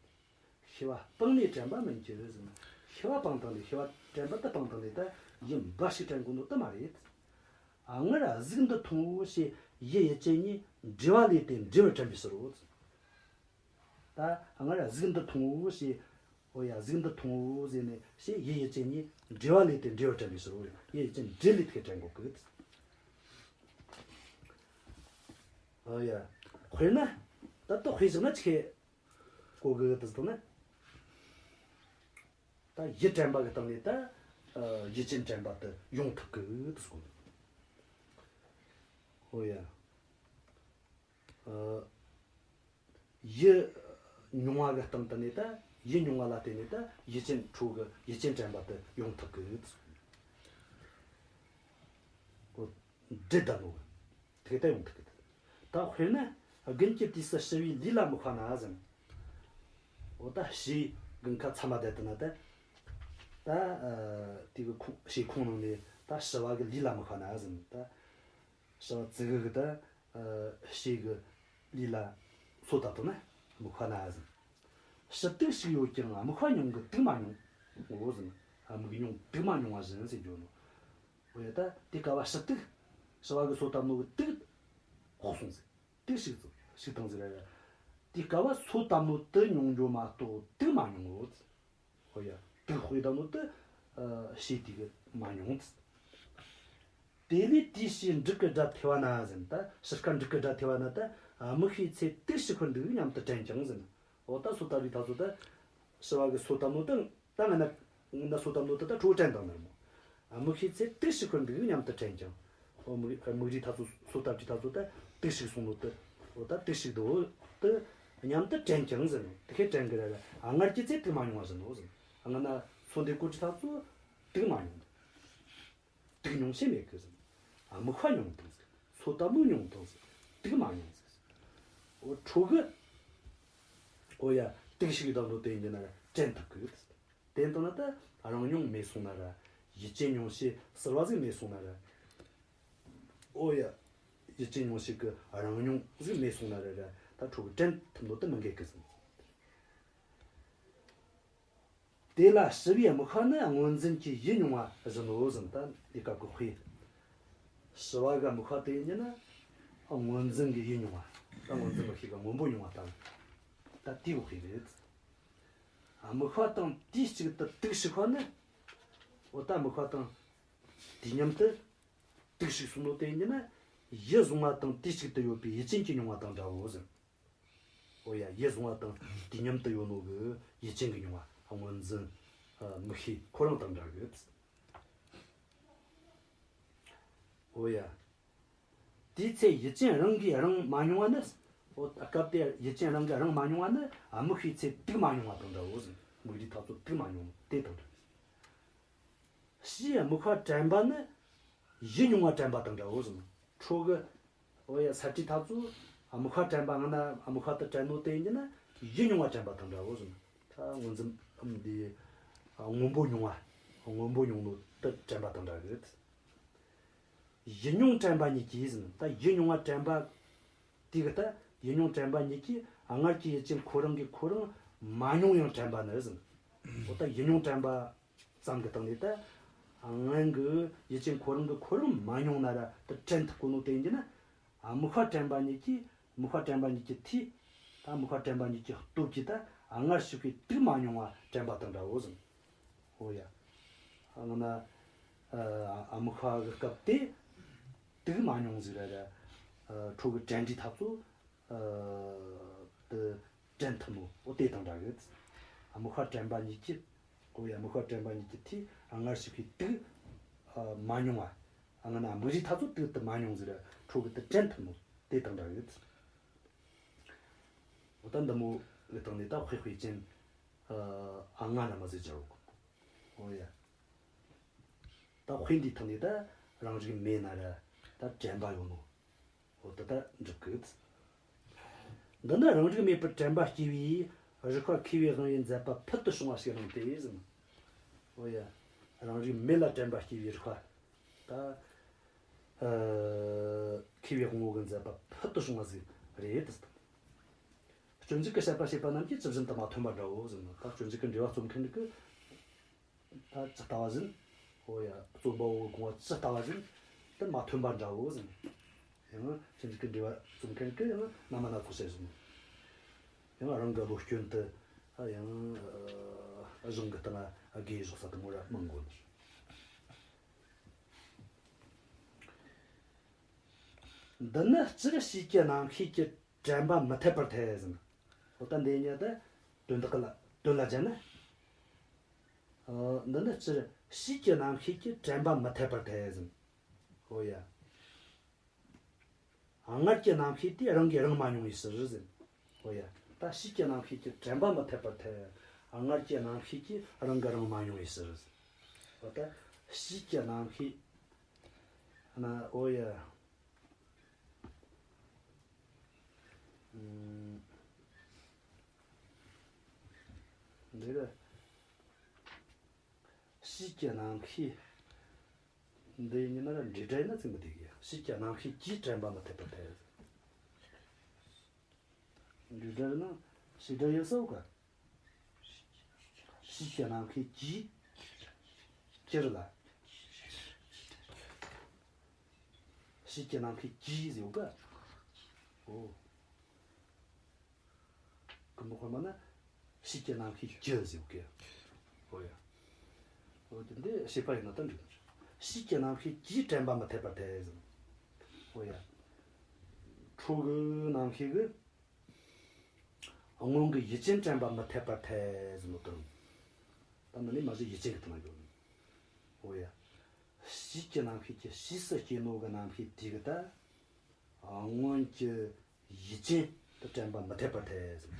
ཤེས་པ་སྤངས་ནས་དྲན་པ་མིན་གྱི་ཟེར། ཤེས་པ་སྤངས་བཏང་ནས་ཤེས་པ་དྲན་པ་དེ་སྤངས་བཏང་ནས་ད་ཡུལ་འབའ་ཞིག་དྲན་དགོས་ནོ་དེ་མ་རེད། ཨ། སྔར་གཟུགས་འདི་མཐོང་ངོ་ཞེས་ཡུལ་ཡུལ་ཅན་གཉིས་འབྲེལ་བ་ལས་ཏེ་འབྲེལ་བར་དྲན་པའི་ཕྱིར་རོ། ད་སྔར་གཟུགས་འདི་མཐོང་ངོ་ཞེས། ཨོ་ཡ། གཟུགས་འདི་མཐོང་ངོ་ཟེར་ནས་ཞེས་ཡུལ་ཡུལ་ཅན་གཉིས་འབྲེལ་བ་ལས་ཏེ་འབྲེལ་བར་དྲན་པའི་ཕྱིར་རོ། ཡུལ་ཡུལ་ཅན་འབྲེལ་ལས་ཏེ་དྲན་དགོས་ཀི། ཨོ་ཡ། དཔེར་ན། ད་ལྟ་དཔེ་བཞག་ན་ཆི་གོ་གི་དེ་ཟེར་ན། ད་ཡུལ་དྲན་པ་གི་སྟེང་ནས་ད་ཡུལ་ཅན་དྲན་པ་དེ་ཡོང་ཐུབ་གི་དེ་ཟེར་གོ། ཨོ་ཡ། ཡུལ་མྱོང་བ་གི་སྟེང་དུ་ནས་ད་ཡུལ་མྱོང་བ་ལ་བརྟེན་ནས་ད་ཡུལ་ཅན་ཁྲོ་གི་ཡུལ་ཅན་དྲན་པ་དེ་ཡོང་ཐུབ་གི། འབྲེལ་ལྡན་ནོ། དེ་ལྟར་ཡོང་ཐུབ་ཀྱི། ད་དཔེར་ན་དགུན་གྱི་དུས་སུ་ཞི་བའི་ལུས་ལ་མི་ཁ་ན་ཟེར། འོ་ད་ཞི་དགུན་ཁ་ཚ་མ་བསྡད་དུ་ན་ད། ད་དེ་གི་ཁོང་ཞི་ཁོང་ནང་ནས་ད་ཞི་བ་གི་ལུས་ལ་མི་ཁ་ན་ཟེར། ད་ཞི་བ་ཙི་གི་གི་ད་ཞི་གི་ལུས་ལ་སོ་ད་དུ་ན་མི་ཁ་ན་ཟེར། ཞི་དུག་ཞིག་ཡོད་ཀྱང་མི་ཁ་མྱོང་གི་དུག་མ་མྱོང་ངོ་ཟེར། མིག་མྱོང་དུག་མ་མྱོང་བ་བཞིན་ཟེར་འཇོག་ནོ། འོ་ཡ། ད་དེ་ག་བ་ཞི་དུག་ཞི་བ་གི་སོ་བཏབ་ནོ་གི་དུག་ཕོག་སོང་ཟེར། དུག་ཞིག་ཙམ་ཞིག་བཏང་ཟེར་ར། དེ་ག་བ་སོ་བཏབ་ནོ་དུ་མྱོང་འགྱོ་མ་གཏོགས་དུག་མ་མྱོང་ངོ་། འོ་ཡ། དུག་དཔེ་བཏབ་ནོ་དུ་ཞི་དེ་གི་མ་མྱོང་། དེ་ལས་དེའི་ཕྱིར་འབྲུག་གི་སྒྲ་ཐོས་པ་ན་ཟེར། ད་ཕྱིར་ཁ་འབྲུག་གི་སྒྲ་ཐོས་པ་ན་ད་མི་ཤེས་ཚེ་དུག་ཞིག་ཁུར་འདུག་སྙམ་དུ་དྲན་ཀྱང་ཟེར། འོ་ད་སོ་བཏབ་རི་ཐ་ཚོ་ད་ཞི་བ་གི་སོ་བཏབ་ནོ་ད། ད་ང་ན་ང་ན་སོ་བཏབ་ནོ་ད་ད་ཁྲོ་དྲན་དང་ནར་མོ། མི་ཤེས་ཚེ་དུག་ཞིག་ཁུར་འདུག་སྙམ་དུ་དྲན་ཀྱང་། འོ་མིག་མིག་རི་ཐ་ཚོ་སོ་བཏབ་རི་ཐ་ཚོ་ད་དུག་ཞིག་སོང་ནོ་ད། འོ་ད་དུག་ཞིག་འདུག་འོ་ད་སྙམ་དུ་དྲན་ཀྱང་ཟེར་ནོ། དེ་ཁས་དྲན་གི་ར་ར། ཨ་སྔར་གྱི་ཚེ་དུག་མ་མྱོང་བ་ཟེར་ནོ་ཟེར། ང་ན་སོ་འདི་ཀོ་རི་ཐ་ཚོ་དུག་མ་མྱོང་། དུག་མྱོང་ཤེས་མེད་གི་ཟེར། ཨ་མི་ཁ་མྱོང་དང་ཟེར། སོ་བཏབ་ནོ་མྱོང་དང་ཟེར། དུག་མ་མྱོང་ཟེར། འོ་ཁྲོ་གི། འོ་ཡ། དུག་ཞིག་བཏང་ནོ་དེ་ཡིན་ན་དྲན་ཐུབ་གི། དེ་ལྟ་ན་ད་རང་མྱོང་མེད་སོང་ན་ར། ཡུལ་ཅན་མྱོང་བྱེད་གསལ་བ་ཟིག་མེད་སོང་ན་ར། འོ་ཡ། ཡུལ་ཅན་མྱོང་བྱེད་ཀྱི་རང་མྱོང་ཟིག་མེད་སོང་ན་ར་ར། ད་ཁྲོ་གི་དྲན་ཐུབ་ནོ་དེ་མི་འགལ་གི་ཟེར། དེ་ལ་ཞི་བའི་དམིགས་པ་ནི་སྔོ་འཛིན་གྱི་ཡུལ་མྱོང་བ་བཞིན་ནོ་ཟེར། ད་འདི་སྐབས་ཀྱི་དཔེ། ཞི་བ་གི་དམིགས་པ་དེ་ཡིན་ན་སྔོ་འཛིན་གྱི་ཡུལ་མྱོང་བ། ད་སྔོ་འཛིན་མི་ཤེས་གི་སྔོན་པོ་མྱོང་བ་དང་། ད་དེའི་དཔེ་རེད། དམིགས་པ་དང་དུས་གཅིག་ཏུ་དུག་ཞིག་པ་ནི། འོ་ད་དམིགས་པ་དང་དུས་མཉམ་དུ་དུག་ཞིག་སོང་ནོ་དེ་ཡིན་ན་ཡུལ་གཟུང་བ་དང་དུས་གཅིག་ཏུ་ཡོད་པའི་ཡུལ་ཅན་གྱི་མྱོང་བ་དང་འདྲའོ་ཟེར། འོ་ཡ། ཡུལ་གཟུང་བ་དང་དུས་མཉམ་དུ་ཡོད་ནོ་གི་ཡུལ་ཅན་གྱི་མྱོང་བ། སྔོ་འཛིན། ཨ། མིག་ཤེས་ཁོ་རང་དང་འདྲ་གི། འོ་ཡ། དེའི་ཚེ་ཡུལ་ཅན་རང་གིས་རང་མ་མྱོང་བ་ནི། འོ་སྐབས་དེ་ཡུལ་ཅན་རང་གིས་རང་མ་མྱོང་བ་ནི། ཨ། མིག་ཤེས་ཚེ་དུག་མ་མྱོང་བ་དང་འདྲའོ་ཟེར། མིག་རིས་ཐག་ཚོད་དུག་མ་མྱོང་ནོ་དེ་དང་འདྲ། ཕྱིའི་དམིགས་པ་དྲན་པ་ནི་ཡུལ་མྱོང་བ་དྲན་པ་དང་འདྲའོ་ཟེར། ཁྲོ་གི། འོ་ཡ། ས་ཁྲའི་ཐག་ཚོད་དམིགས་པ་དྲན་པ་ང་ན་དམིགས་པ་དེ་དྲན་ནོ་དེ་ཡིན་ན་ཡུལ་མྱོང་བ་དྲན་པ་དང་འདྲའོ་ཟེར། ད་སྔོ་འཛིན་འདི་སྔོན་པོ་མྱོང་བ། སྔོན་པོ་མྱོང་ནོ་དེ་དྲན་པ་དང་འདྲ་གི། ཡུལ་མྱོང་དྲན་པ་གཉིས་ཀྱིས་ཟེར། ད་ཡུལ་མྱོང་བ་དྲན་པ་དེ་གི་ད་ཡུལ་མྱོང་དྲན་པ་གཉིས་ཀྱིས་སྔར་གྱི་ཡུལ་ཅན་ཁོ་རང་གིས་ཁོ་རང་མ་མྱོང་ཡང་དྲན་པ་ནི་ཟེར། འོ་ད་ཡུལ་མྱོང་དྲན་པ་ཙམ་གྱི་སྟེང་ནས་ད་སྔོན་གྱི་ཡུལ་ཅན་ཁོ་རང་གིས་ཁོ་རང་མ་མྱོང་ན་ར་དེ་དྲན་ཐུབ་གོ་ནོ་དེ་ཡིན་གྱི་ན། དམིགས་པ་དྲན་པ་ཉིད་ཀྱིས། དམིགས་པ་དྲན་པ་ཉིད་ཀྱི་མཐུས། ད་དམིགས་པ་དྲན་པ་ཉིད་ཀྱི་སྟོབས་ཀྱིས་ད་སྔར་ཞིག་པའི་དུག་མ་མྱོང་བ་དྲན་པ་དང་འདྲའོ་ཟེར། འོ་ཡ། སྔོན་ན་ཨ་དམིགས་པ་གི་སྐབས་དེ་དུག་མ་མྱོང་ཟིག་ར་ར། ཨ་ཁྲོ་གི་དྲན་རིས་ཐག་ཚོད་ཨ་དེ་དྲན་ཐུབ་ནོ། འོ་དེ་དང་འདྲ་གི། དམིགས་པ་དྲན་པ་ཉིད་ཀྱི། འོ་ཡ། དམིགས་པ་དྲན་པ་ཉིད་ཀྱི་མཐུས་སྔར་ཞིག་པའི་དུག་ཨ་མ་མྱོང་བ། ཨ་སྔོན་ན་དམིགས་རིས་ཐག་ཚོད་དུག་དེ་མ་མྱོང་ཟིག་ར་ཁྲོ་གི་དེ་དྲན་ཐུབ་ནོ། དེ་དང་འདྲ་གི། འོ་ད་འདི་མོ་གི་སྟེང་ནས་ད་དཔེ་དཔེ་ཅན་ཨ་ལྔ་ན་མ་ཟིག་སྦྱར་བོ། འོ་ཡ། ད་དཔེ་འདིའི་ཐོག་ནས་ད་རང་རིག་མེད་ན་ར་ད་དྲན་པ་ཡོད་ནོ། འོ་ད་ད་འགྲུབ་གི། འདི་ནི་རང་རིག་མེད་པར་དྲན་པ་སྐྱེ་བའི་རིགས་པ་མཁས་པའི་དབང་པོའི་མཛད་པ་ཕུལ་དུ་བྱུང་བ་ཞིག་རང་སྟེ་ཟེར། འོ་ཡ། རང་རིག་མེད་ལ་དྲན་པ་སྐྱེ་བའི་རིགས་པ། ད་ཨ་མཁས་པའི་དབང་པོ་གི་མཛད་པ་ཕུལ་དུ་བྱུང་བ་ཟིག་རེད། སྤྱོད་འཇུག་གི་བཤད་པ་བྱས་པ་རྣམས་ཀྱིས་ཇི་བཞིན་དུ་མ་ཐོན་པ་འདྲའོ་ཟེར་ན། ད་སྤྱོད་འཇུག་གི་འགྲེལ་པ་རྩོམ་མཁན་གྱིས་ད་ཇི་ལྟ་བ་བཞིན། འོ་ཡ། རྩོམ་པ་པོ་གི་དགོངས་པ་ཇི་ལྟ་བ་བཞིན་དུ་མ་ཐོན་པ་འདྲའོ་ཟེར་ན། ཡང་སྤྱོད་འཇུག་གི་འགྲེལ་པ་རྩོམ་མཁན་གྱིས་ཡང་རྣམ་པ་སྣ་ཚོགས་བཤད་ཟིན། ཡང་རང་གི་བློ་སྐྱོན་དུ་ཡང་གཞུང་གི་སྟེང་ལ་དགེ་བཞག་ས་དང་པོ་ར་མང་དགོས་ནི། འདི་ནི་སྤྱིར་ཕྱིས་ཀྱི་རྣམ་ཤེས་ཀྱི་དྲན་པ་མི་འཐད་པར་ཐལ་ཟེར། འོ་ད་འདི་ཉིད་དུ་དོན་དག་གི་ལ་དོན་ལ་སྦྱར་ན། འོ་འདི་ནི་སྤྱིར་ཕྱིས་ཀྱི་རྣམ་ཤེས་ཀྱི་དྲན་པ་མི་འཐད་པར་ཐལ་ཟེར། འོ་ཡ། སྔར་གྱི་རྣམ་ཤེས་དེ་རང་གིས་རང་མ་མྱོང་བའི་ཕྱིར་ཟེར། འོ་ཡ། ད་ཕྱིས་ཀྱི་རྣམ་ཤེས་ཀྱི་དྲན་པ་མི་འཐད་པར་ཐལ། སྔར་གྱི་རྣམ་ཤེས་ཀྱིས་རང་གིས་རང་མ་མྱོང་བའི་ཕྱིར་ཟེར། འོ་ད་ཕྱིས་ཀྱི་རྣམ་ཤེས། ན་ཨོ་ཡ། ཨུམ། འདི་རེད། ཕྱིས་ཀྱི་རྣམ་ཤེས། འདི་ཡིན་ན་ར་འབྲེལ་སྒྲ་ཡིན་ན་ཚིག་མི་བདེ་གི། ཕྱིས་ཀྱི་རྣམ་ཤེས་ཀྱིས་དྲན་པ་མི་འཐད་པར་ཐལ། འབྲེལ་སྒྲ་ཡིན་ན་ཕྱིས་སྒྲ་ཡོད་ས་ཡོད་ག། ཕྱིས་ཀྱི་རྣམ་ཤེས་ཀྱིས། ཀྱིར་ལ། ཕྱིས་ཀྱི་རྣམ་ཤེས་ཀྱིས་ཟེར་ཡོད་ག། ཨོ། ཀུན་རྫོབ་དཔེར་ན། ཕྱིས་ཀྱི་རྣམ་ཤེས་ཀྱིས་ཟེར་གི། ཨོ་ཡ། ཨོ་དེ་འདི་བྱས་པ་ཡིན་ན་ད་འགྲིག་གི། ཕྱིས་ཀྱི་རྣམ་ཤེས་ཀྱིས་དྲན་པ་མི་འཐད་པར་ཐལ་ཟེར། ཨོ་ཡ། འཕྲོ་གི་རྣམ་ཤེས་ཀྱིས་སྔོན་གྱི་ཡུལ་ཅན་དྲན་པ་མི་འཐད་པར་ཐལ་ཟེར་ནོ་དང་། ད་འདི་ནི་མ་གཞི་ཡུལ་ཅན་གྱི་སྟེང་ན་ཡོད། ཨོ་ཡ། ཕྱིས་ཀྱི་རྣམ་ཤེས་ཀྱིས་ཕྱིས་སུ་སྐྱེས་ནོ་གི་རྣམ་ཤེས་དེ་གིས་ད། སྔོན་གྱི་ཡུལ་ཅན་དུ་དྲན་པ་མི་འཐད་པར་ཐལ་ཟེར།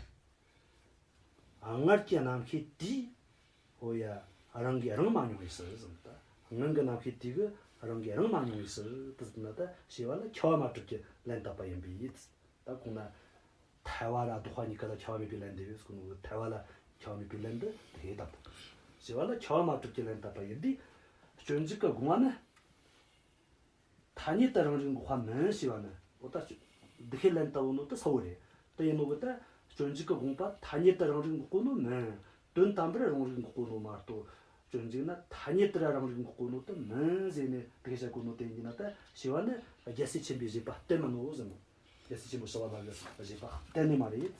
སྔར་གྱི་རྣམ་ཤེས་དེས། ཨོ་ཡ། རང་གིས་རང་མ་མྱོང་བའི་ཕྱིར་ཟེར། ད་སྔོན་གྱི་རྣམ་ཤེས་དེ་གིས་རང་གིས་རང་མ་མྱོང་བའི་ཕྱིར་དུ་ཟེར་ན་ད་བྱས་པ་ལ་ཁྱབ་པ་མ་གྲུབ་ཀྱི་ལན་བཏབ་པ་ཡིན་པས། ད་གོང་ན་ཐལ་བ་ར་ལྡོག་པ་གཉིས་ཀ་ལ་ཁྱབ་པ་མེད་པའི་ལན་འདེབས་ཡོད་ཟེར་གོ་ནོ། ཐལ་བ་ལ་ཁྱབ་པ་མེད་པའི་ལན་འདི་དེ་བཏབ། བྱས་པ་ལ་ཁྱབ་པ་མ་གྲུབ་ཀྱི་ལན་བཏབ་པ་ཡིན་དུས། སྤྱོད་འཇུག་གི་དགོངས་པ་ནི། ཐ་སྙད་དུ་རང་རིག་འགོག་པ་མིན་ཞེས་པ་ནི། འོ་ད་འདི་ཁས་ལེན་ལྟ་བུ་ནོ་དེ་གསལ་བོ་རེད། དེ་ཡིན་ནོ་གི་ད་སྤྱོད་འཇུག་གི་དགོངས་པ་ཐ་སྙད་དུ་རང་རིག་འགོག་གོ་ནོ་མིན། དོན་དམ་པར་རང་རིག་འགོག་གོ་ནོ་མ་གཏོགས། སྤྱོད་འཇུག་ན་ཐ་སྙད་དུ་རང་རིག་འགོག་གོ་ནོ་དེ་མིན་ཟེར་ནས་དེ་གས་བཤད་གོ་ནོ་དེ་ཡིན་ན། ད་ཞེས་པ་ནི་རྒྱལ་སྲས་ཆེན་པོའི་བཞེད་པ་གཏན་མིན་ནོ་ཟེར་ནོ། རྒྱལ་སྲས་ཆེན་པོ་ཞི་བ་ལྷ་གི་བཞེད་པ་གཏན་ནས་མ་རེད།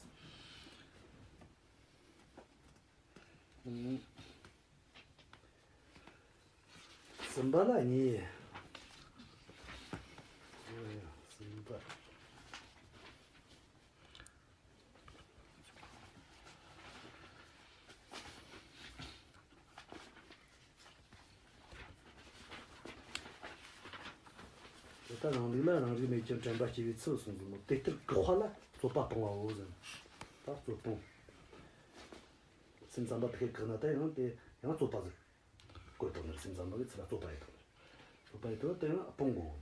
གསུམ་པ་ལ་གཉིས། གསུམ་པ། དེ་ལྟར་རང་ལུགས་ལ་རང་རིག་མེད་ཀྱང་དྲན་པ་སྐྱེ་བའི་ཚུལ་གསུངས་ཟིན་ནོ། དེ་ལྟར་བཀག་པ་ལ་རྩོད་པ་སྤོང་བའོ་ཟེར། ད་རྩོད་སྤོང་། སེམས་ཙམ་པ་དེ་བཀག་ན་ད་ཡང་དེ་ཡང་རྩོད་པ་ཟེར། བཀོད་བཏང་ནི་རེད། སེམས་ཙམ་པ་གིས་ཚུར་ར་རྩོད་པ་ཡེ་བཏང་ནི་རེད། རྩོད་པ་ཡེ་བཏང་ན་དེ་ཡང་སྤོང་དགོས།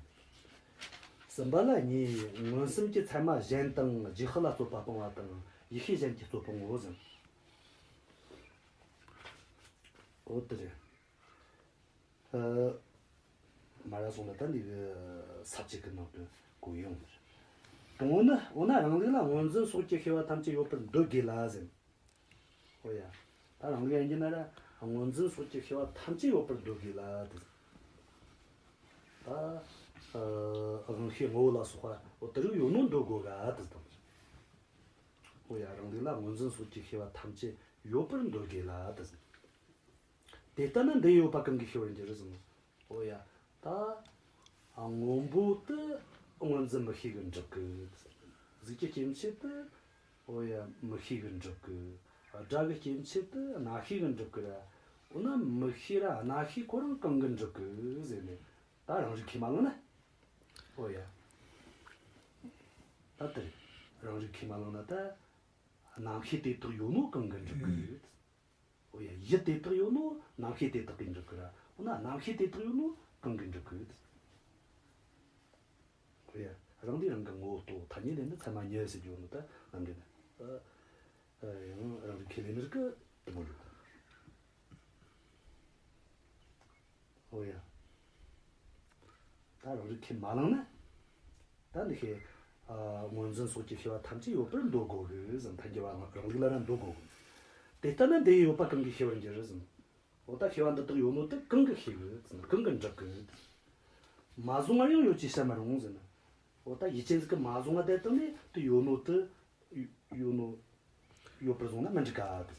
གསུམ་པ་ལ་གཉིས། མངོན་སུམ་གྱི་ཚད་མ་གཞན་དང་རྗེས་དཔག་ལ་རྩོད་པ་སྤོང་བ་དང་། ཡིད་ཤེས་གཞན་གྱི་རྩོད་སྤོང་ངོ་ཟིན། འོ་དེ་རེད། ཨ། མ་ར་སོང་ལ་ད་འདི་གི་ས་བཅད་ཀྱི་ནང་དུ་གོ་ཡོང་། དང་པོ་ནི། འོ་ན་རང་ལུགས་ལ་སྔོ་འཛིན་སོགས་ཀྱི་ཤེས་པ་ཐམས་ཅད་ཡོད་པར་འདོད་དགོས་ལ་ཟིན། ཨོ་ཡ། ད་རང་ལུགས་ཡིན་གྱི་ན་ར་སྔོ་འཛིན་སོགས་ཀྱི་ཤེས་པ་ཐམས་ཅད་ཡོད་པར་འདོད་དགོས་ལ་དེ། ད་ཨ་དབང་ཤེས་ངོ་བོ་ལ་སོགས་པ་འོ་དེ་རིགས་ཡོད་ནོ་འདོད་དགོས་ག་དེ་དང་། ཨོ་ཡ། རང་ལུགས་ལ་སྔོ་འཛིན་སོགས་ཀྱི་ཤེས་པ་ཐམས་ཅད་ཡོད་པར་འདོད་དགོས་ལ་དེ། དེ་ལྟ་ན་འདི་ཡོད་པ་གང་གིས་ཤེས་པར་འགྱུར་ཟེར་ན། ཨོ་ཡ། ད་སྔོན་པོ་དེ་སྔོ་འཛིན་མིག་ཤེས་ཀྱིས་འགྲུབ་གི། གཟུགས་ཀྱི་སྐྱེ་མཆེད་དེ། ཨོ་ཡ། མིག་ཤེས་ཀྱིས་འགྲུབ་གི། སྒྲ་གི་སྐྱེ་མཆེད་དེ་རྣ་ཤེས་ཀྱིས་འགྲུབ་གི་ར། འོ་ན་མིག་ཤེས་ར་རྣ་ཤེས་ཁོ་རང་གང་གིས་འགྲུབ་གི་ཟེར་ནས། ད་རང་རིག་ཁས་མ་བླངས་ན། ཨོ་ཡ། ད་དེ་རེད། རང་རིག་ཁས་མ་བླངས་ན་ད། རྣམ་ཤེས་དེ་དག་ཡོད་ནོ་གང་གིས་འགྲུབ་གི། ཨོ་ཡ། ཡུལ་དེ་དག་ཡོད་ནོ་རྣམ་ཤེས་དེ་དག་གིས་འགྲུབ་གི་ར། འོ་ན་རྣམ་ཤེས་དེ་དག་ཡོད་ནོ་གང་གིས་འགྲུབ་གི། ཨོ་ཡ། རང་ལས་རང་གི་ངོ་བོ་རྟོགས། ཐ་སྙད་ལས་ནི་ཚད་མ་ཉིད་ཟེར་རྒྱུ་ནི་ད་ནམ་རྒྱུན་ཨ་ཨ་ཡང་རང་རིག་ཁས་ལེན་ནི་རིགས་གི་དེ་མོ་རེད། ཨོ་ཡ། ད་རང་རིག་ཁས་མ་བླངས་ན། ད་འདི་ཤེས། ཨ་སྔོ་འཛིན་སོགས་ཀྱི་ཤེས་པ་ཐམས་ཅད་ཡོད་པར་འདོད་དགོས་གི་ཟེར། ཐལ་འགྱུར་བ་རང་ལུགས་ལ་ར་འདོད་དགོས་གི། དེ་ལྟ་ན་འདི་ཡོད་པ་གང་གིས་ཤེས་པར་འགྱུར་ཟེར། འོ་ད་ཤེས་པ་འདི་དག་ཡོད་ནོ་དེ་གང་གིས་ཤེས་གི་ཟེར་ན། གང་གིས་འགྲུབ་གི། མ་བཟུང་བར་ཡང་ཡོད་ཅེས་བྱར་མི་རུང་ཟེར་ན། འོ་ད་ཡུལ་ཅན་ཟིག་གིས་མ་བཟུང་བ་དེ་དག་ནི་དེ་ཡོད་ནོ་དེ། ཡོད་ནོ། ཡོད་པར་བཟུང་ན་མི་འགྲིག་ག་དེ།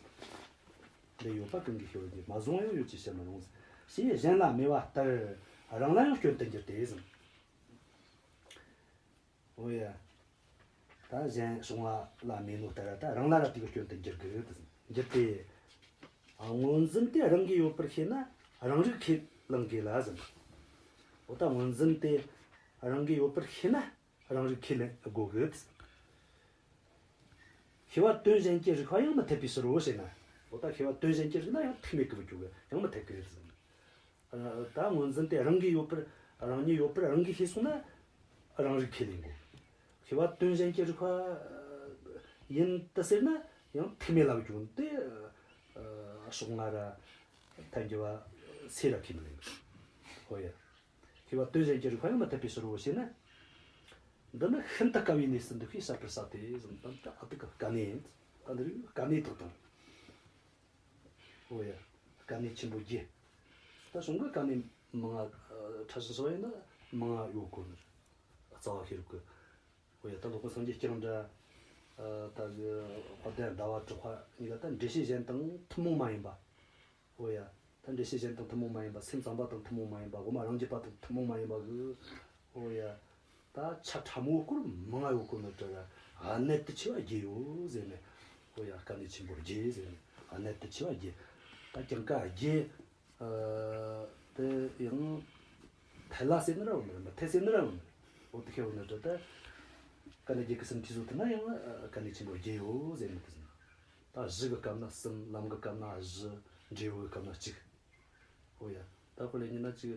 འདི་ཡོད་པ་གང་གིས་ཤེས་པར་འགྱུར། མ་བཟུང་བ་ཡང་ཡོད་ཅེས་བྱར་མི་རུང་ཟེར། ཞེས་གཞན་ལ་སྨྲས་པ་ལྟར་རང་ལ་ཡང་སྐྱོན་དུ་འགྱུར་ཏེ་ཟེར། འོ་ཡ། ད་གཞན་བྱུང་བ་ལ་སྨྲས་ནོ་ལྟར་ད་རང་ལ་ར་དེ་གི་སྐྱོན་དུ་འགྱུར་གི་ཟེར། འགྱུར་ཏེ། སྔོ་འཛིན་དེ་རང་གིས་ཡོད་པར་ཤེས་ན་རང་རིག་ཁས་བླང་དགོས་ལ་ཟེར། འོ་ད་སྔོ་འཛིན་དེ་རང་གིས་ཡོད་པར་ཤེས་ན། རང་རིག་ཁས་ལེན་དགོས་གི། ཤེས་པ་དོན་གཞན་གྱིས་རིག་པ་ཡང་མི་འཐད་པའི་ཕྱིར་རོ་ཞེ་ན། འོ་ད་ཤེས་པ་དོན་གཞན་གྱིས་རིག་ན་ཡང་ཐུག་མེད་གི་བུ་ཆུ་གི་ཡང་མི་འཐད་གི་ཟེར། ད་སྔོ་འཛིན་དེ་རང་གིས་ཡོད་པར་ རང་ཉིད་ཡོད་པར་རང་གིས་ཤེས་སོང་ན་རང་རིག་ཁས་ལེན་དགོས། ཤེས་པ་དོན་གཞན་གྱི་རིག་པ་ཡིན་དུ་ཟེར་ན་ཡང་ཐེག་དམན་ལ་བསྒྱུར་ཏེ། ཕྱོགས་སྔ་ར་ཐལ་འགྱུར་བ་སུ་ར་ཁས་མི་ལེན་གི། ཨོ་ཡ། ཤེས་པ་དོན་གཞན་གྱི་རིག་པ་ཡང་མི་འཐད་པའི་ཕྱིར་རོ་ཞེ་ན། འདི་ནི་ཤིན་ཏུ་དཀའ་བའི་གནས་སུ་འདུག་པས་བཤད་པར་བྱ་སྟེ་ཟེར་ན། ད་ཨ་ཏི་ཀ་དཀའ་གནད་ཡིན། ད་འདི་རིགས་དཀའ་གནད་དག་དང་། ཨོ་ཡ། དཀའ་གནད་ཆེན་པོ་བརྒྱད། ད་གཞུང་གི་དཀའ་གནད་མང་ང་ཕྲ་ཞིང་ཞིབ་པ་ཡིན་ན་མང་ང་ཡོད་དགོས་ནི་རེད། རྩ་བ་ཤེས་རབ་ཀྱི། ཨོ་ཡ། ད་སློབ་དཔོན་སངས་རྒྱས་བསྐྱངས་འདྲ། ད་གི་དཔལ་ལྡན་ཟླ་བ་གྲགས་པ་གཉིས་ཀ་ད་འགྲེལ་བཤད་གཞན་དང་ཐུན་མོང་མ་ཡིན་པ། ཨོ་ཡ། ད་འགྲེལ་བཤད་གཞན་དང་ཐུན་མོང་མ་ཡིན་པ། སེམས་ཙམ་པ་དང་ཐུན་མོང་མ་ཡིན་པ། དབུ་མ་རང་རྒྱུད་པ་དང་ཐུན་མོང་མ་ཡིན་པ་གི། ཨོ་ཡ། ད་ཆ་ཕྲ་མོའི་སྐོར་མང་ང་ཡོད་དགོས་ནི་དྲི་ར། གནད་དུ་ཆེ་བ་བརྒྱད་ཡོད་ཟེར་ནས། ཨོ་ཡ། དཀའ་གནད་ཆེན་པོ་བརྒྱད་ཟེར་ནས་གནད་དུ་ཆེ་བ་བརྒྱད། ད་གྱངས་ཁ་བརྒྱད། ཨ། དེ་ཡང་འཐད་ལ་ཟེར་ནི་ར་འོང་ནི་རེད། མི་འཐད་ཟེར་ནི་ར་འོང་ནི་རེད། ཨོ་དེ་ཁས་འོང་ནི་དྲི་ད། དཀའ་གནད་བརྒྱད་ཀྱི་སུམ་ཅུ་བཟོ་ཐུབ་ན་ཡང་དཀའ་གནད་ཆེན་པོ་བརྒྱད་ཡོད་ཟེར་ནི་དེ་ཟེར། ད་གཞི་གི་སྐབས་ན་གསུམ། ལམ་གྱི་སྐབས་ན་བཞི། འབྲས་བུ་གི་སྐབས་ན་གཅིག། ཨོ་ཡ། ད་དཔེར་ལེན་ཉིན་ན་གཅིག་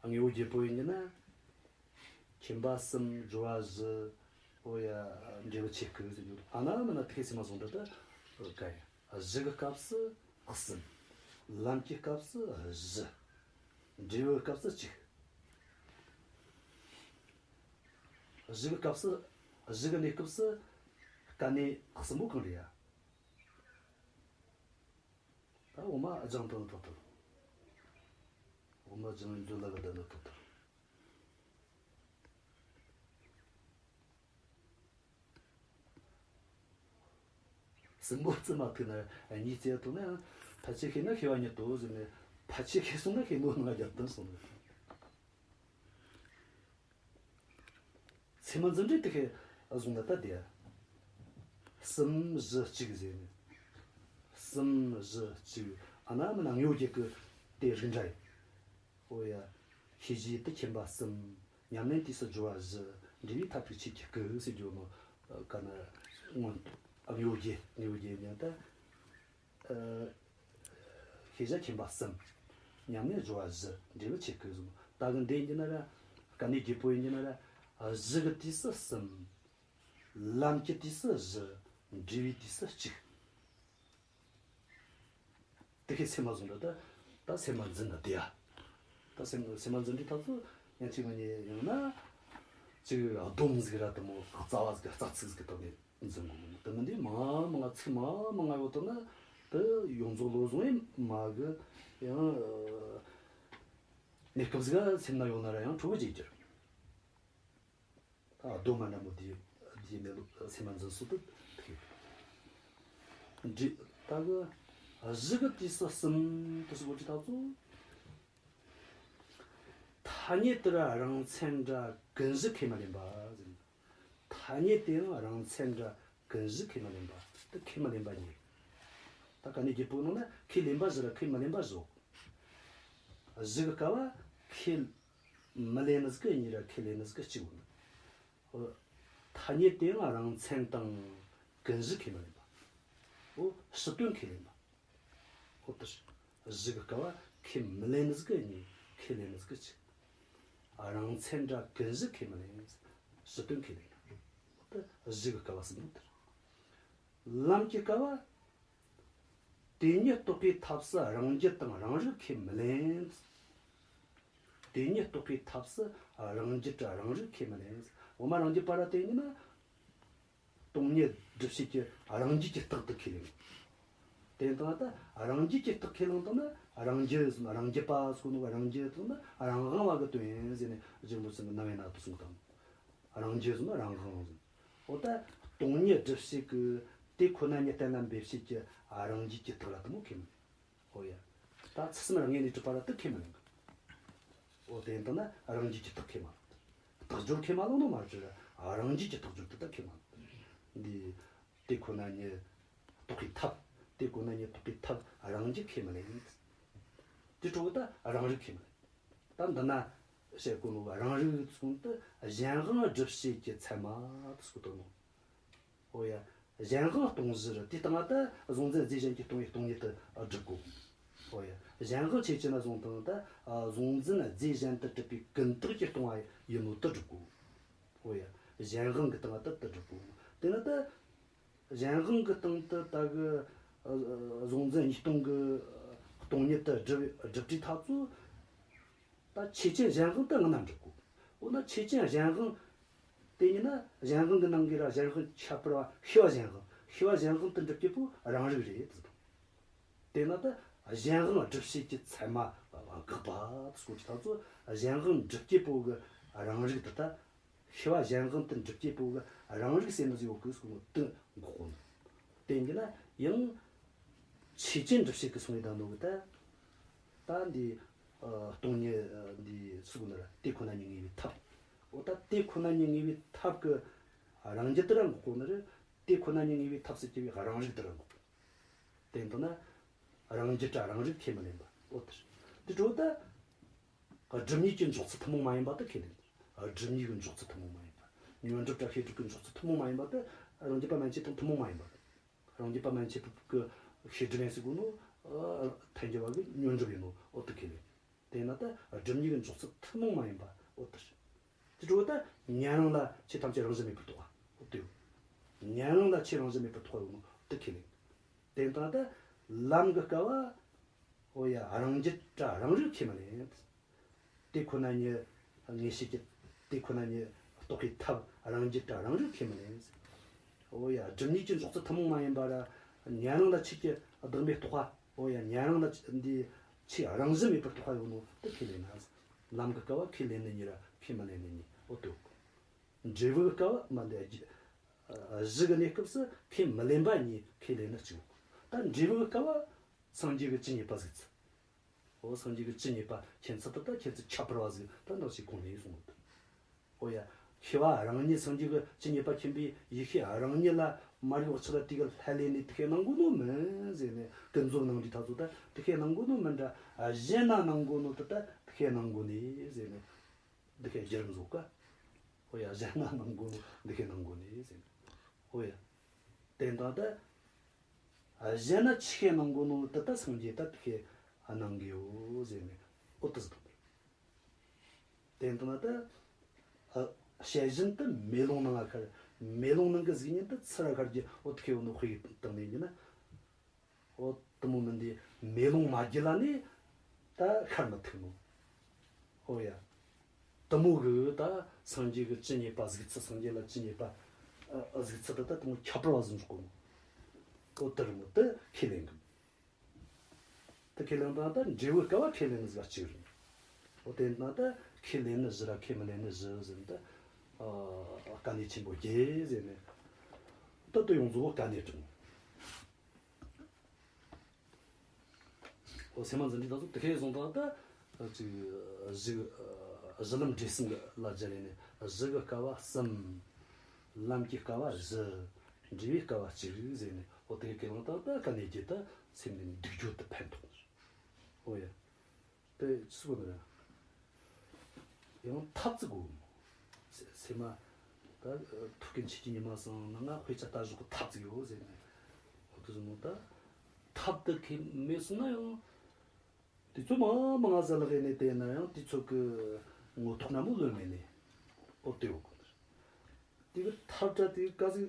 དངོས་པོ་བརྒྱད་པོ་ཡིན་ཉིན་ན། ཁྱིམ་པ་གསུམ། སྦྱོར་བ་བཞི། ཨོ་ཡ། འབྲས་བུ་ཆེ་སྐུ་ཟེར་རྒྱུ། ཨ་ན་མ་ན་དེ་ཁས་སེམས་མ་བཟུང་འདྲ་ད་ག་ཡ། གཞི་གི་སྐབས་སུ་གསུམ། ལམ་གྱི་སྐབས་སུ་བཞི། འབྲས་བུ་གི་སྐབས་སུ་གཅིག། གཞི་གི་སྐབས་སུ། གཞི་གི་གནས་སྐབས་སུ་དཀའ་གནད་གསུམ་པོ་གང་རེད་ཡ། ད་འོ་མ་སྦྱང་དོན་ཐོག་ཏུ། འོ་མ་སྦྱང་བའི་མཛོད་ལ་ག་བསྡད་ནི་ཐོག་ཏུ། གསུམ་པོ་བརྩི་མ་ཐུབ་ན་གཉིས་བརྩི་ཐུབ་ན་ཡང་ཕལ་ཆེར་ཤེས་ན་ཤེས་པ་ཉིད་དོ་ཟེར་ནས། ཕལ་ཆེར་ཤེས་སོང་ན་ཤེས་ནོ་ནང་རྒྱབ་སྟོན་སོང་ནས། ཚད་མ་འཛིན་གྲྭའི་དེ་ཁས་བཟུང་ན་ད་དེ། གསུམ་བཞི་གཅིག་ཟེར་ནས། གསུམ་བཞི་གཅིག། ཨ་ན་མ་ན་དངོས་པོ་བརྒྱད་ཀྱི་དེ་རིགས་འདྲ་ཡིན། ཨོ་ཡ། ཤེས་བྱའི་དུས་ཁྱིམ་པ་གསུམ། ཉམས་ལེན་དུས་སུ་སྦྱོར་བ་བཞི། འབྲས་བུའི་མཐར་ཐུག་ཆོས་ཀྱི་སྐུ་ཟེར་རྒྱུ་ནོ། ག་ན་སྔོན་དངོས་པོ་བརྒྱད། དངོས་པོ་བརྒྱད་ཉན་ད། ཨ། ཤེས་བྱ་ཁྱིམ་པ་གསུམ། ཉམས་ལེན་སྦྱོར་བ་བཞི། འབྲས་བུ་ཆོས་སྐུ་གསུམ། ད་གི་འདི་ཡིན་ན་ར། དཀའ་གནད་བརྒྱད་པོ་ཡིན་ན་ར། གཞི་གི་དུས་སུ་གསུམ། ལམ་གྱི་དུས་སུ་བཞི། འབྲས་བུའི་དུས་སུ་གཅིག། དེ་ཁས་སེམས་མ་བཟུང་འདྲ་ད། ད་སེམས་མ་འཛིན་ན་དེ་ཡ། ད་སེམས་སེམས་མ་འཛིན་དུས་ཐག་ཚོ་ཡང་གཅིག་མ་ཉེ་ཡང་ན། གཅིག་སྡོམ་ཟིག་ར་དང་མོ་རྩ་བ་ཟིག་རྩ་ཚིག་ཟིག་གི་ཐོག་ནས་འཛིན་དགོས། དེ་མིན་དུས་མང་མང་ཚིག་མང་མང་ཡོད་དོ་ན། དེ་ཡོངས་རྫོགས་བློ་བཟུང་ཡིན་མ་གི། ཡང་གནས་སྐབས་ཟིག་སེམས་ན་ཡོད་ན་ར་ཡང་ཁྲོ་གི་བརྗེད་རྒྱུ་རེད། ད་སྡོམ་མ་འདྲ་མོ་དེ་དེ་མེད་ལོ་སེམས་མ་འཛིན་སྲོལ་དུ་ཐུག་འདྲི། ད་གི་གཞི་གི་དུས་སུ་གསུམ་དུ་སུ་གོ་ཅི་ཐག་ཚོ། ཐ་སྙད་དེ་ར་རང་མཚན་འདྲ་ཀུན་གཞི་ཁས་མི་ལེན་པ་ཟེར། ཐ་སྙད་དེ་ཡང་རང་མཚན་འདྲ་ཀུན་གཞི་ཁས་མི་ལེན་པ། དེ་ཁས་མི་ལེན་པ་གཉིས། ད་དཀའ་གནད་བརྒྱད་པོ་ནང་ན་ཁས་ལེན་པ་བཞི་ར་ཁས་མི་ལེན་པ་བཞི། གཞི་གི་སྐབས་ཁས་མི་ལེན་ནི་ཟིག་གི་གཉིས་ར་ཁས་ལེན་ནི་ཟིག་གི་གཅིག་ཡོད། ཨོ། ཐ་སྙད་དེ་ཡང་རང་མཚན་དང་ཀུན་གཞི་ཁས་མི་ལེན་པ། ཨོ། ཕྱི་དོན་ཁས་ལེན་པ། ཨོ་དེ་གཞི་གི་སྐབས་ཁས་མི་ལེན་ནི་ཟིག་གི་གཉིས། ཁས་ལེན་ནི་ཟིག་གི་གཅིག། རང་མཚན་འདྲ་ཀུན་གཞི་ཁས་མི་ལེན། ཕྱི་དོན་ཁས་ལེན། ཨོ་དེ་གཞི་གི་སྐབས་ཟེར་ནོ་དེ། ལམ་གྱི་སྐབས། དེ་ཉིད་རྟོགས་པའི་ཐབས་སུ་རང་རྒྱུད་དང་རང་རིག་ཁས་མི་ལེན། དེ་ཉིད་རྟོགས་པའི་ཐབས་སུ་རང་རྒྱུད་རང་རིག་ཁས་མི་ལེན། འོ་མ་རང་རྒྱུད་པ་ར་དེ་ཉིད་ནི། སྟོང་ཉིད་སྒྲུབ་བྱེད་ཀྱི་རང་རྒྱུད་ཀྱི་རྟགས་དེ་ཁས་ལེན། དེ་དང་ད་རང་རྒྱུད་ཀྱི་རྟགས་ཁས་བླངས་དང་ན་རང་རྒྱུད་ཟེར་ན་རང་རྒྱུད་པ་ཟེར་གོ་ནོ། རང་རྒྱུད་དང་ན་རང་དབང་བ་གི་དོན་ཡིན་ཟེར་ནས་རྗེ་རིན་པོ་ཆེ་གི་རྣམ་དབྱེ་ན་དུ་གསུངས་དང་། རང་རྒྱུད་ཟེར་ན་རང་དབང་ཟེར། འོ་ད་སྟོང་ཉིད་སྒྲུབ་བྱེད་ཀྱི་དེ་ཁོ་ན་ཉིད་གཏན་ལ་འབེབས་བྱེད་ཀྱི་རང་རྒྱུད་ཀྱི་རྟགས་ར་དེ་མོ་ཁས་མི་ལེན། འོ་ཡ། ད་ཚུལ་གསུམ་རང་ངོས་ནས་གྲུབ་པ་ར་དེ་ཁས་མི་ལེན་གི། འོ་དེ་ཡིན་དང་ན་རང་རྒྱུད་ཀྱི་རྟགས་ཁས་མ་ལེན། རྟགས་སྦྱོར་ཁས་མ་ལེན་ནོ་མ་རེད། རང་རྒྱུད་ཀྱི་རྟགས་སྦྱོར་དེ་ད་ཁས་མ་ལེན། འདི་དེ་ཁོ་ན་ཉིད་རྟོགས་པའི་ཐབས། དེ་ཁོ་ན་ཉིད་རྟོགས་པའི་ཐབས་རང་རྒྱུད་ཁས་མི་ལེན། དེ་འཕྲོ་ད་རང་རིག་ཁས་མི་ལེན། ད་འདི་ན་བཤད་གོ་ནོ་རང་རིག་ཚུལ་དེ་གཞན་དབང་སྒྲུབ་བྱེད་ཀྱི་ཚད་མ་དེ་སུ་དོ་ནོ། ཨོ་ཡ། གཞན་དབང་སྟོང་གཞི་རེད། དེ་སྟེང་ང་ད་གཟུང་འཛིན་རྫས་གཞན་གྱིས་སྟོང་བའི་སྟོང་ཉིད་དེ་སྒྲུབ་དགོས། ཨོ་ཡ། གཞན་དབང་ཆོས་ཅན་ལ་བཟུང་སྟངས་ད་ཨ་གཟུང་འཛིན་རྫས་གཞན་དུ་གྲུབ་པའི་ཀུན་བརྟགས་ཀྱིས་སྟོང་བ་ཡིན་ནོ་དེ་སྒྲུབ་དགོས། ཨོ་ཡ། གཞན་དབང་གི་སྟེང་ད་དེ་སྒྲུབ་དགོས། དེ་ནི་ད་གཞན་དབང་གི་སྟེང་དུ་ད་གི་ཨ་གཟུང་འཛིན་གཉིས་སྟོང་གི་སྟོང་ཉིད་དེ་སྒྲུབ་སྒྲུབ་དུས་ཐག་ཚོད། ད་ཆོས་ཅན་གཞན་དབང་དེ་སྔ་ན་འགྲུབ་དགོས། འོ་ན་ཆོས་ཅན་གཞན་དབང་དེ་ཉིད་ན་གཞན་དབང་གི་ནང་གི་ར་གཞན་དབང་ཁྱད་པར་བ་ཤེས་པ་གཞན་དབང་། ཤེས་པ་གཞན་དབང་དེ་འགྲུབ་རྒྱུ་པོ་རང་རིག་རེད་ཟེར། དེ་ན་ད་གཞན་དབང་སྒྲུབ་བྱེད་ཀྱི་ཚད་མ་དགག་པ་སོགས་ཀྱི་ཐག་ཚོད་གཞན་དབང་སྒྲུབ་རྒྱུ་པོ་གི་རང་རིག་དེ་ད། ཤེས་པ་གཞན་དབང་དུ་འགྲུབ་རྒྱུ་པོ་གི་རང་རིག་ཟེར་ནི་ཟིག་ཡོད་གི་སོགས་ནོ་དེ་འགོག་གོ་ནོ། དེ་འདི་ན་ཡང་ཆོས་ཅན་སྒྲུབ་བྱེད་ཀྱི་སོང་ཡི་དང་ནོ་གི་ད། ད་འདི་ཨ་སྟོང་ཉིད་ཨ་འདི་སུ་གོ་ན་ར་དེ་ཁོ་ན་ཉིད་ངེས་པའི་ཐབས། འོ་ད་དེ་ཁོ་ན་ཉིད་ངེས་པའི་ཐབས་ཀྱི་རང་རྒྱུད་དེ་ར་འགོག་གོ་ནི་རེད། དེ་ཁོ་ན་ཉིད་ངེས་པའི་ཐབས་སུ་གྱུར་པའི་རང་རིག་དེ་ར་འགོག་གོ། དེ་འདི་ན་རང་རྒྱུད་དྲ་རང་རིག་ཁས་མི་ལེན་པ་འོ་དེ་རེད། དེ་འཕྲོ་ད། སྒྲུབ་གཉིས་ཀྱི་འཇོག་ཚུལ་ཐུན་མོང་མ་ཡིན་པ་དེ་ཁས་ལེན། སྒྲུབ་གཉིས་ཀྱི་འཇོག་ཚུལ་ཐུན་མོང་མ་ཡིན་པ། ཉོན་སྒྲུབ་དྲ་ཤེས་སྒྲུབ་ཀྱི་འཇོག་ཚུལ་ཐུན་མོང་མ་ཡིན་པ་དེ་རང་རྒྱུད་པ་མན་ཆད་དང་ཐུན་མོང་མ་ཡིན་པ། རང་རྒྱུད་པ་མན་ཆད་ཀྱི་ཤེས་སྒྲིབ་ཡིན་ཟེར་གོ་ནོ། ཐལ་འགྱུར་བ་གི་ཉོན་སྒྲུབ་ཡིན་ནོ་འོ་དེ་ཁས་ལེན། དེས་ན་ད་སྒྲུབ་གཉིས་ཀྱི་འཇོག་ཚུལ་ཐུན་མོང་མ་ཡིན་པ་འོ་དེ་རེད། དེ་འཕྲོ་ད་ཉན་རང་ལ་ཆོས་ཐམས་ཅད་རང་བཞིན་མེད་པར་རྟོགས་པ་འོ་དེ་ཡོད། ཉན་རང་ལ་ཆོས་རང་བཞིན་མེད་པར་རྟོགས་པ་ཡོད་ནོ་དེ་ཁས་ལེན། དེ་ལྟ་སྟེ་ལམ་གྱི་སྐབས་འོ་ཡ་རང་རྒྱུད་དྲ་རང་རིག་ཁས་མི་ལེན། དེ་ཁོ་ན་ཉིད་ངེས་ཤེས་ཀྱི་དེ་ཁོ་ན་ཉིད་རྟོགས་པའི་ཐབས་རང་རྒྱུད་དྲ་རང་རིག་ཁས་མི་ལེན། འོ་ཡ་སྒྲུབ་གཉིས་ཀྱི་འཇོག་ཚུལ་ཐུན་མོང་མ་ཡིན་པ་ར་ཉན་རང་ལ་ཆོས་ཀྱི་བདག་མེད་རྟོགས་པ། འོ་ཡ་ཉན་རང་ལ་འདི་ཆོས་རང་བཞིན་མེད་པར་རྟོགས་པ་ཡོད་ནོ་དེ་ཁས་ལེན་ན། ལམ་གྱི་སྐབས་ཁས་ལེན་ནི་གཉིས་ར་ཁས་མི་ལེན་ནི་གཉིས་འོ་དེ་ཡོད། འབྲས་བུའི་སྐབས་མ་འདི་གཞི་གི་གནས་སྐབས་སུ་ཁས་མི་ལེན་པ་གཉིས་ཁས་ལེན་ནི་གཅིག། ད་འབྲས་བུའི་སྐབས་སངས་རྒྱས་ཀྱི་ཇི་སྙེད་པ་གཟིགས་ཚུལ། འོ་སངས་རྒྱས་ཀྱི་ཇི་སྙེད་པ་མཁྱེན་ཚུལ་དེ་ད་མཁྱེན་ཚུལ་ཁྱད་པར་བ་ཟིག་ད་འདི་ཞིག་གོང་ནས་གསུངས་ཡོད། འོ་ཡ། ཤེས་པ་རང་ཉིད་སངས་རྒྱས་ཀྱི་ཇི་སྙེད་པ་མཁྱེན་པའི་ཡེ་ཤེས་རང་ཉིད་ལ་མ་རིག་བག་ཆགས་ལ་དེ་གི་ལྷ་ལས་ནས་དེ་ཁས་གནང་དགོས་ནོ་མིན་ཟེར་ནས་ཀུན་རྫོབ་ནང་འདྲི་ཐག་ཚོད་ད་དེ་ཁས་གནང་དགོས་ནོ་མིན་འདྲ། གཞན་ན་གནང་དགོས་ནོ་དེ་ད་དེ་ཁས་གནང་དགོས་ནི་ཟེར་ནས། འདི་ཁའི་བརྒྱུད་རིམ་བཟོ་ཀ། ཨོ་ཡ་གཞན་ན་གནང་དགོས་ནོ་འདི་ཁའི་གནང་དགོས་ནི་ཟེར། ཨོ་ཡ། དེ་འདྲ་ད། གཞན་ན་ཆི་ཁའི་གནང་དགོས་ནོ་ད་ད་སངས་རྒྱས་ད་འདི་ཁའི་གནང་གི་ཡོད་ཟེར་ནས་ཨོ་ཏི་ཟེར་དང་། དེ་འདྲ་ད། བཤད་བཞིན་དུ་མེ་ལོང་ནང་ང་ཁར། མེ་ལོང་ནང་གི་གཟུགས་བརྙན་དུ་ཚུར་ར་ཤར་གྱི་ཨོ་ཏི་ཁའི་ཡོད་ནོ་དཔེ་བཏང་ནས་ཡིན་ན། ཨོ་དུ་མོ་མིན་དེ་མེ་ལོང་མ་བརྒྱུད་ལ་ནི་ད་ཤར་མི་ཐུབ་ནོ། ཨོ་ཡ། དུ་མོ་གི་ད་སངས་རྒྱས་ཀྱི་ཇི་སྙེད་པ་གཟིགས་ཚུལ། སངས་རྒྱས་ལ་ཇི་སྙེད་པ་གཟིགས་ཚུལ་དེ་ད་དུ་མོ་ཁྱད་པར་བ་ཟིག་འཇོག་གོ་ནོ། ཨོ་དུ་རི་མོ་དེ་ཁས་ལེན་གི། དེ་ཁས་ལེན་དང་ད་འབྲས་བུ་སྐལ་བ་ཁས་ལེན་ནི་ཟིག་གཅིག་རེད། ཨོ་དེ་ན་ད་ཁས་ལེན་ནི་བཞི་ར་ཁས་མི་ལེན་ནི་བཞི་ཟེར་ནི་ད། དཀའ་གནད་ཆེན་པོ་བརྒྱད་ཟེར་ནི། ད་དུ་ཡོངས་རྫོགས་དཀའ་གནད་དྲུག། ཨོ་སེམས་མ་འཛིན་དུས་ད་གཟོད་དེ་ཁས་བཟུང་དང་ད་ཅིག་གཞི་གཞི་ལམ་འབྲས་གསུམ་གི་ལ་སྦྱར་ནས་གཞི་གི་སྐལ་བ་གསུམ། ལམ་གྱི་སྐལ་བ་བཞི། འབྲས་བུའི་སྐལ་བ་གཅིག་ཟེར་ནས་ཨོ་དེ་ཁས་བླངས་དང་ད་དཀའ་གནད་བརྒྱད་ད་སེམས་ནས་འདུག་རྒྱུ་དེ་ཕན་ཐོགས། ཨོ་ཡ། དེ་ཅི་ཟེར་དགོས་ནི་རེད། ཡང་ཐབས་ཅིག་དགོས། སེ་སེམས་མ། ད་ཐུགས་ཀྱི་འཆད་ཀྱི་ཉི་མ་སང་ནང་ང་དཔེ་ཆ་ལྟ་ཞོག་གི་ཐབས་ཅིག་ཡོད་ཟེར་ནས། ཨོ་དེ་ཟེར་ནོ་ད། ཐབས་དེ་ཁས་མེད་སོང་ན་ཡང་། དུས་ཚོད་མང་མང་ང་ཟ་ལ་ཡིན་ནས་བལྟས་ན་ཡང་དུས་ཚོད་ཀྱི་ངོ་ཐོག་ན་མོ་ལོན་མེད་ནས། ཨོ་དེ་ཡོད་དགོས་ནི་རེད། དེ་གི་ཐབས་བྲལ་དེ་ག་ཟིག་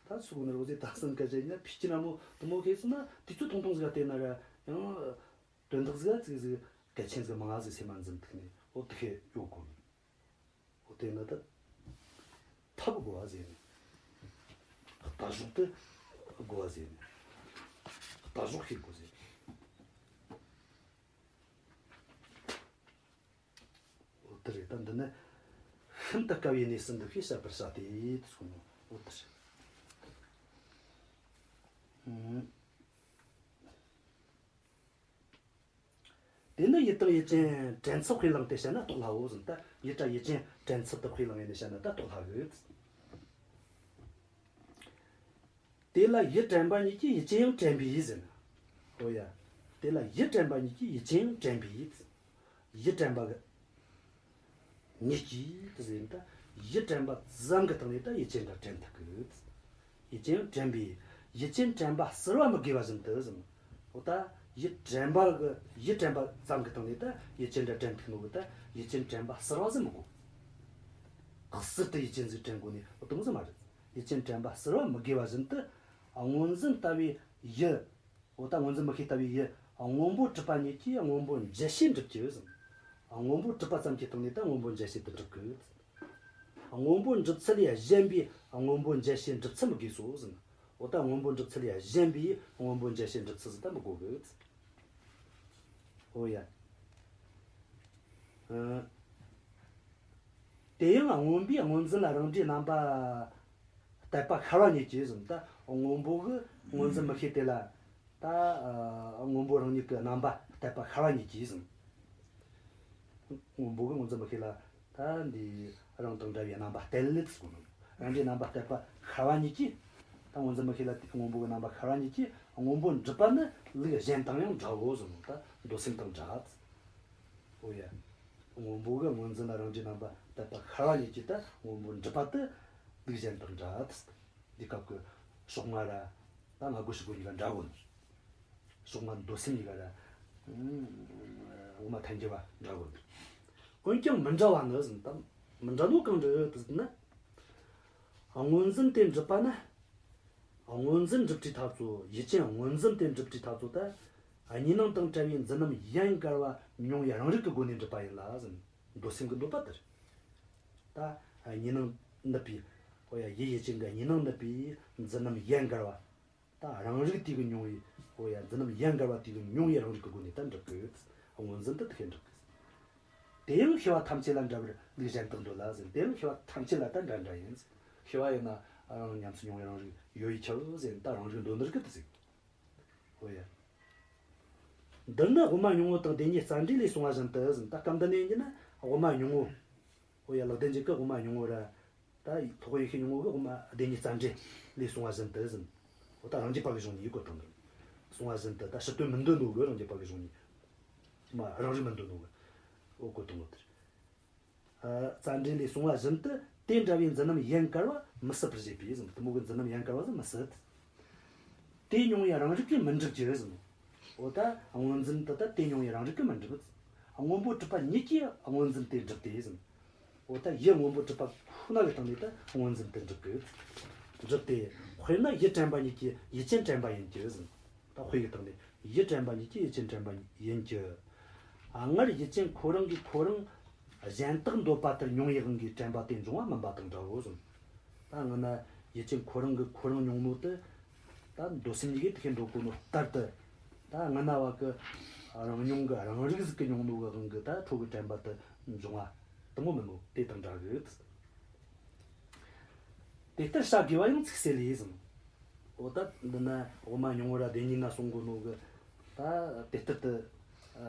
ད་ཚུགས་ནི་རེད། འོ་ཟེར་ད་སང་སྐད་ཆ་ཡིན་ན་ཕི་ཅི་ན་མོ་དུ་མོ་ཁས་སོང་ན་དུས་ཚོད་ཐུང་ཐུང་ཟིག་ག་བལྟས་ན་ར་ཡང་། དོན་དག་ཟིག་ཨ་ཙི་ཟིག་གལ་ཆེན་ཟིག་མང་ང་ཟིག་སེམས་མ་འཛིན་ཐུབ་ནས་ཨོ་དེ་ཁས་ཡོད་གོ། ཨོ་དེ་ན་ད་ཐབས་དགོས་ཨ་ཟེར་ནས། ལྟ་ཞོག་དེ་དགོས་ཨ་ཟེར་ནས། ལྟ་ཞོག་ཤེས་དགོས་ཟེར་ནས། ཨོ་དེ་རེད། ད་འདི་ནི་ཤིན་ཏུ་དཀའ་བའི་གནས་སུ་འདུ་ཤེས་བཤད་པར་བྱ་སྟེ་གསུངས་ནོ། ཨོ་དེ་རེད། ཨུམ། དེ་ནི་ཡུལ་དང་ཡུལ་ཅན་དྲན་ཚུལ་དཔེ་བླངས་ཏེ་བཤད་ན་རྟོགས་སླའོ་ཟེར། ད་ཡུལ་དང་ཡུལ་ཅན་དྲན་ཚུལ་དུ་དཔེ་བླངས་ནས་བཤད་ན་ད་རྟོགས་སླ་གི། དེ་ལ་ཡུལ་དྲན་པ་ཉིད་ཀྱིས་ཡུལ་ཅན་ཡང་དྲན་པས་ཟེར་ན། ཨོ་ཡ། དེ་ལ་ཡུལ་དྲན་པ་ཉིད་ཀྱིས་ཡུལ་ཅན་ཡང་དྲན་པས། ཡུལ་དྲན་པ་གི་ཉིད་ཀྱིས་དེ་ཟེར་ན་ད་ཡུལ་དྲན་པ་ཙམ་གྱི་སྟེང་ནས་ད་ཡུལ་ཅན་འདྲ་དྲན་ཐུབ་གི། ཡུལ་ཅན་ཡང་དྲན་པས། ཡུལ་ཅན་དྲན་པ་གསལ་བ་མི་དགོས་པ་བཞིན་དུ་ཟེར་ན། ཨོ་ད་ ཡུལ་དྲན་པ་གི་ཡུལ་དྲན་པ་ཙམ་གྱི་སྟེང་ནས་ད་ཡུལ་ཅན་འདྲ་དྲན་ཐུབ་ནོ་གི་ད་ཡུལ་ཅན་དྲན་པ་གསར་བ་ཟིག་མི་དགོས། གསར་དུ་ཡུལ་ཅན་ཟིག་དྲན་དགོས་ནི་དེ་མོ་ཟིག་མ་རེད། ཡུལ་ཅན་དྲན་པ་གསར་བ་མི་དགོས་པ་བཞིན་དུ། སྔོ་འཛིན་ལྟ་བུའི་ཡུལ། འོ་ད་སྔོ་འཛིན་མིག་ཤེས་ལྟ་བུའི་ཡུལ་སྔོན་པོ་གྲུབ་པ་ཉིད་ཀྱིས་སྔོན་པོ་འཇལ་བྱེད་འགྲུབ་ཀྱི་ཟིན། སྔོན་པོ་གྲུབ་པ་ཙམ་གྱི་སྟེང་ནས་ད་སྔོན་པོ་འཇལ་བྱེད་དུ་འགྲུབ་གི། སྔོན་པོ་འགྲུབ་ཚུལ་ལས་གཞན་པའི་སྔོན་པོ་འཇལ་བྱེད་འགྲུབ་ཚུལ་མི་དགོས་སོ་ཟིན། འོ་ད་སྔོན་པོ་འགྲུབ་ཚུལ་ལས་གཞན་པའི་སྔོན་པོ་འཇལ་བྱེད་འགྲུབ་ཚུལ་ཟིན་ད་མི་དགོས་གི། འོ་ཡ། ཨ། དེ་ཡང་སྔོན་པོའི་སྔོ་འཛིན་ལ་རང་འདྲའི་རྣམ་པ་དད་པ་ཤར་བ་ཉིད་ཀྱིས་ཟིན། ད་སྔོན་པོ་གི་སྔོ་འཛིན་མིག་ཤེས་དེ་ལ། ད་ཨ་སྔོན་པོ་རང་ཉིད་ཀྱི་རྣམ་པ་དད་པ་ཤར་བ་ཉིད་ཀྱིས་ཟིན། སྔོན་པོ་གི་སྔོ་འཛིན་མིག་ཤེས་ལ་ད་འདི་རང་དང་འདྲ་བའི་རྣམ་པ་གཏད་ལེ་ཟེར་གོ་ནོ། རང་འདྲའི་རྣམ་པ་དད་པ་ཤར་བ་ཉིད་ཀྱིས། ད་སྔོ་འཛིན་མིག་ཤེས་ལ་སྔོན་པོ་གི་རྣམ་པ་ཤར་བ་ཉིད་ཀྱིས་སྔོན་པོ་འགྲུབ་པ་ནི་ལུགས་གཞན་དང་ཡང་འདྲའོ་ཟེར་ནོ། ད་མདོ་སེམས་དང་འདྲ། འོ་ཡ། སྔོན་པོ་གི་སྔོ་འཛིན་ལ་རང་འདྲའི་རྣམ་པ་དད་པ་ཤར་བ་ཉིད་ཀྱིས་ད་སྔོན་པོ་འགྲུབ་པ་དེ་ལུགས་གཞན་དང་འདྲ། འདི་སྐབས་ཀྱི་ཕྱོགས་སྔ་ར་ད་སྔ་རྒོལ་ཕྱི་རྒོལ་གཉིས་ཀ་འདྲ་གོ་ནོ། ཕྱོགས་སྔ་མདོ་སེམས་གཉིས་ཀ་ར་དབུ་མ་ཐལ་འགྱུར་བ་འདྲ་གོ་ནོ། འོན་ཀྱང་མི་འདྲ་བ་ནི་ཟིན། ད་མི་འདྲ་ནོ་གང་རེད་ཟེར་ན། སྔོ་འཛིན་དེ་འགྲུབ་པ་ན། སྔོ་འཛིན་འགྲུབ་དུས་ཐག་ཆོད། ཡུལ་ཅན་སྔོ་འཛིན་དེ་འགྲུབ་དུས་ཐག་ཆོད་ད། གཉིས་སྣང་དང་བྲལ་བའི་འཛིན་རྣམ་ཡན་གར་བ་མྱོང་བའི་རང་རིག་གི་སྒོ་ནས་འགྲུབ་པ་ཡིན་ལ་ཟིན། མདོ་སེམས་ཀྱི་འདོད་པ་དེ་རེད། ད་གཉིས་སྣང་ནུབ་པའི། འོ་ཡ། ཡུལ་ཡུལ་ཅན་གྱི་གཉིས་སྣང་ནུབ་པའི་འཛིན་རྣམ་ཡན་གར་བ། ད་རང་རིག་དེ་གི་མྱོང་བའི། འོ་ཡ། འཛིན་རྣམ་ཡན་གར་བ་དེ་གི་མྱོང་བའི་རང་རིག་གི་སྒོ་ནས་ད་འགྲུབ་གི། སྔོ་འཛིན་དེ་དེ་ཁས་འགྲུབ་གི། དེ་ཡང་ཤེས་པ་ཐམས་ཅད་ལ་འདྲ་བར་ལུགས་གཞན་དག་འདོད་ལ་ཟེར། དེ་ཡང་ཤེས་པ་ཐམས་ཅད་ལ་ད་འདྲ་འདྲ་ཡིན། ཤེས་པ་ཡིན་ན་རང་ཉམས་སུ་མྱོང་བའི་རང་རིག་ཡོད་ཡི་ཁྱབ་ཟེར། ད་རང་རིག་འདོད་ནི་རིགས་དེ་ཟིག། འོ་ཡ། འདིར་ནི་དབུ་མ་སྙིང་པོ་དང་བདེན་གཉིས་རྩ་འགྲེལ་ལས་གསུངས་པ་བཞིན་དུ་ཟིན། ད་སྐབས་འདི་ནས་ཡིན་ན་དབུ་མ་སྙིང་པོ། འོ་ཡ། ལེགས་ལྡན་འབྱེད་ཀྱི་དབུ་མ་སྙིང་པོ་ར། ད་ཐོགས་ཡེ་ཤེས་སྙིང་པོ་གི་དབུ་མ་བདེན་གཉིས་རྩ་འགྲེལ་ལས་གསུངས་པ་བཞིན་དུ་ཟིན། འོ་ད་རང་རྒྱུད་པ་གི་གཞུང་ནས་བཀོད་བཏང་གི། གསུངས་པ་བཞིན་དུ་ད་ཕྱི་དོན་མི་འདོད་ནོ་གི་རང་རྒྱུད་པ་གི་གཞུང་ནས། མ་རང་རིག་མི་འདོད་ནོ་གི། འོ་བཀོད་བཏང་གི། རྩ་འགྲེལ་ལས་གསུངས་པ་བཞིན་དུ་དེ་འདྲ་བའི་འཛིན་རྣམ་ཡན་གར་བ་མི་སྲིད་པར་བཞེད་པས་ཟིན། དེ་མོ་གི་འཛིན་རྣམ་ཡན་གར་བ་ཟིན་མི་སྲིད། དེ་མྱོང་བའི་རང་རིག་གིས་མི་འགྲུབ་ཀྱི་ཟིན། འོ་ད་སྔོ་འཛིན་དེ་ད་དེ་མྱོང་བའི་རང་རིག་གིས་མི་འགྲུབ། སྔོན་པོ་གྲུབ་པ་ཉིད་ཀྱིས་སྔོ་འཛིན་དེ་འགྲུབ་སྟེ་ཟིན། འོ་ད་ཡུལ་སྔོན་པོ་གྲུབ་པ་ཁོ་ན་གི་སྟེང་ནས་ད་སྔོ་འཛིན་དེ་འགྲུབ་གི། འགྲུབ་སྟེ། དཔེར་ན་ཡུལ་དྲན་པ་ཉིད་ཀྱིས་ཡུལ་ཅན་དྲན་པ་ཡིན་གྱི་ཟིན། ད་དཔེ་གི་སྟེང་ནས་ཡུལ་དྲན་པ་ཉིད་ཀྱིས་ཡུལ་ཅན་དྲན་པ་ཡིན་གྱི། སྔར་ཡུལ་ཅན་ཁོ་རང་གིས་ཁོ་རང་གཞན་དག་འདོད་པ་ལྟར་མྱོང་བའི་དབང་གིས་དྲན་པ་དེ་འབྱུང་བ་མིན་པ་དང་འདྲའོ་ཟིན། ད་སྔ་ན་ཡུལ་ཅན་ཁོ་རང་གིས་ཁོ་རང་མྱོང་ནོ་དེ། ད་མདོ་སེམས་ཉིད་ཀྱིས་དེ་ཁས་འདོད་གོ་ནོ་ལྟར་དུ། ད་སྔ་ན་བ་གི་རང་མྱོང་གི་རང་རིག་ཟིག་གིས་མྱོང་ནོ་གི་དབང་གིས་ད་འཕྲོ་གི་དྲན་པ་དེ་འབྱུང་བ་དེ་མོ་མིན་ནོ་དེ་དང་འདྲ་གི། དེ་ལྟར་བྱ་དགོས་པ་ཡང་ཚིག་གསལ་ལས་ཟིན། འོ་ད་འདི་ན་དབུ་མ་སྙིང་པོ་ར་བདེན་གཉིས་ན་གསུང་གོ་ནོ་གི། ད་དེ་ལྟར་དུ་ཨ་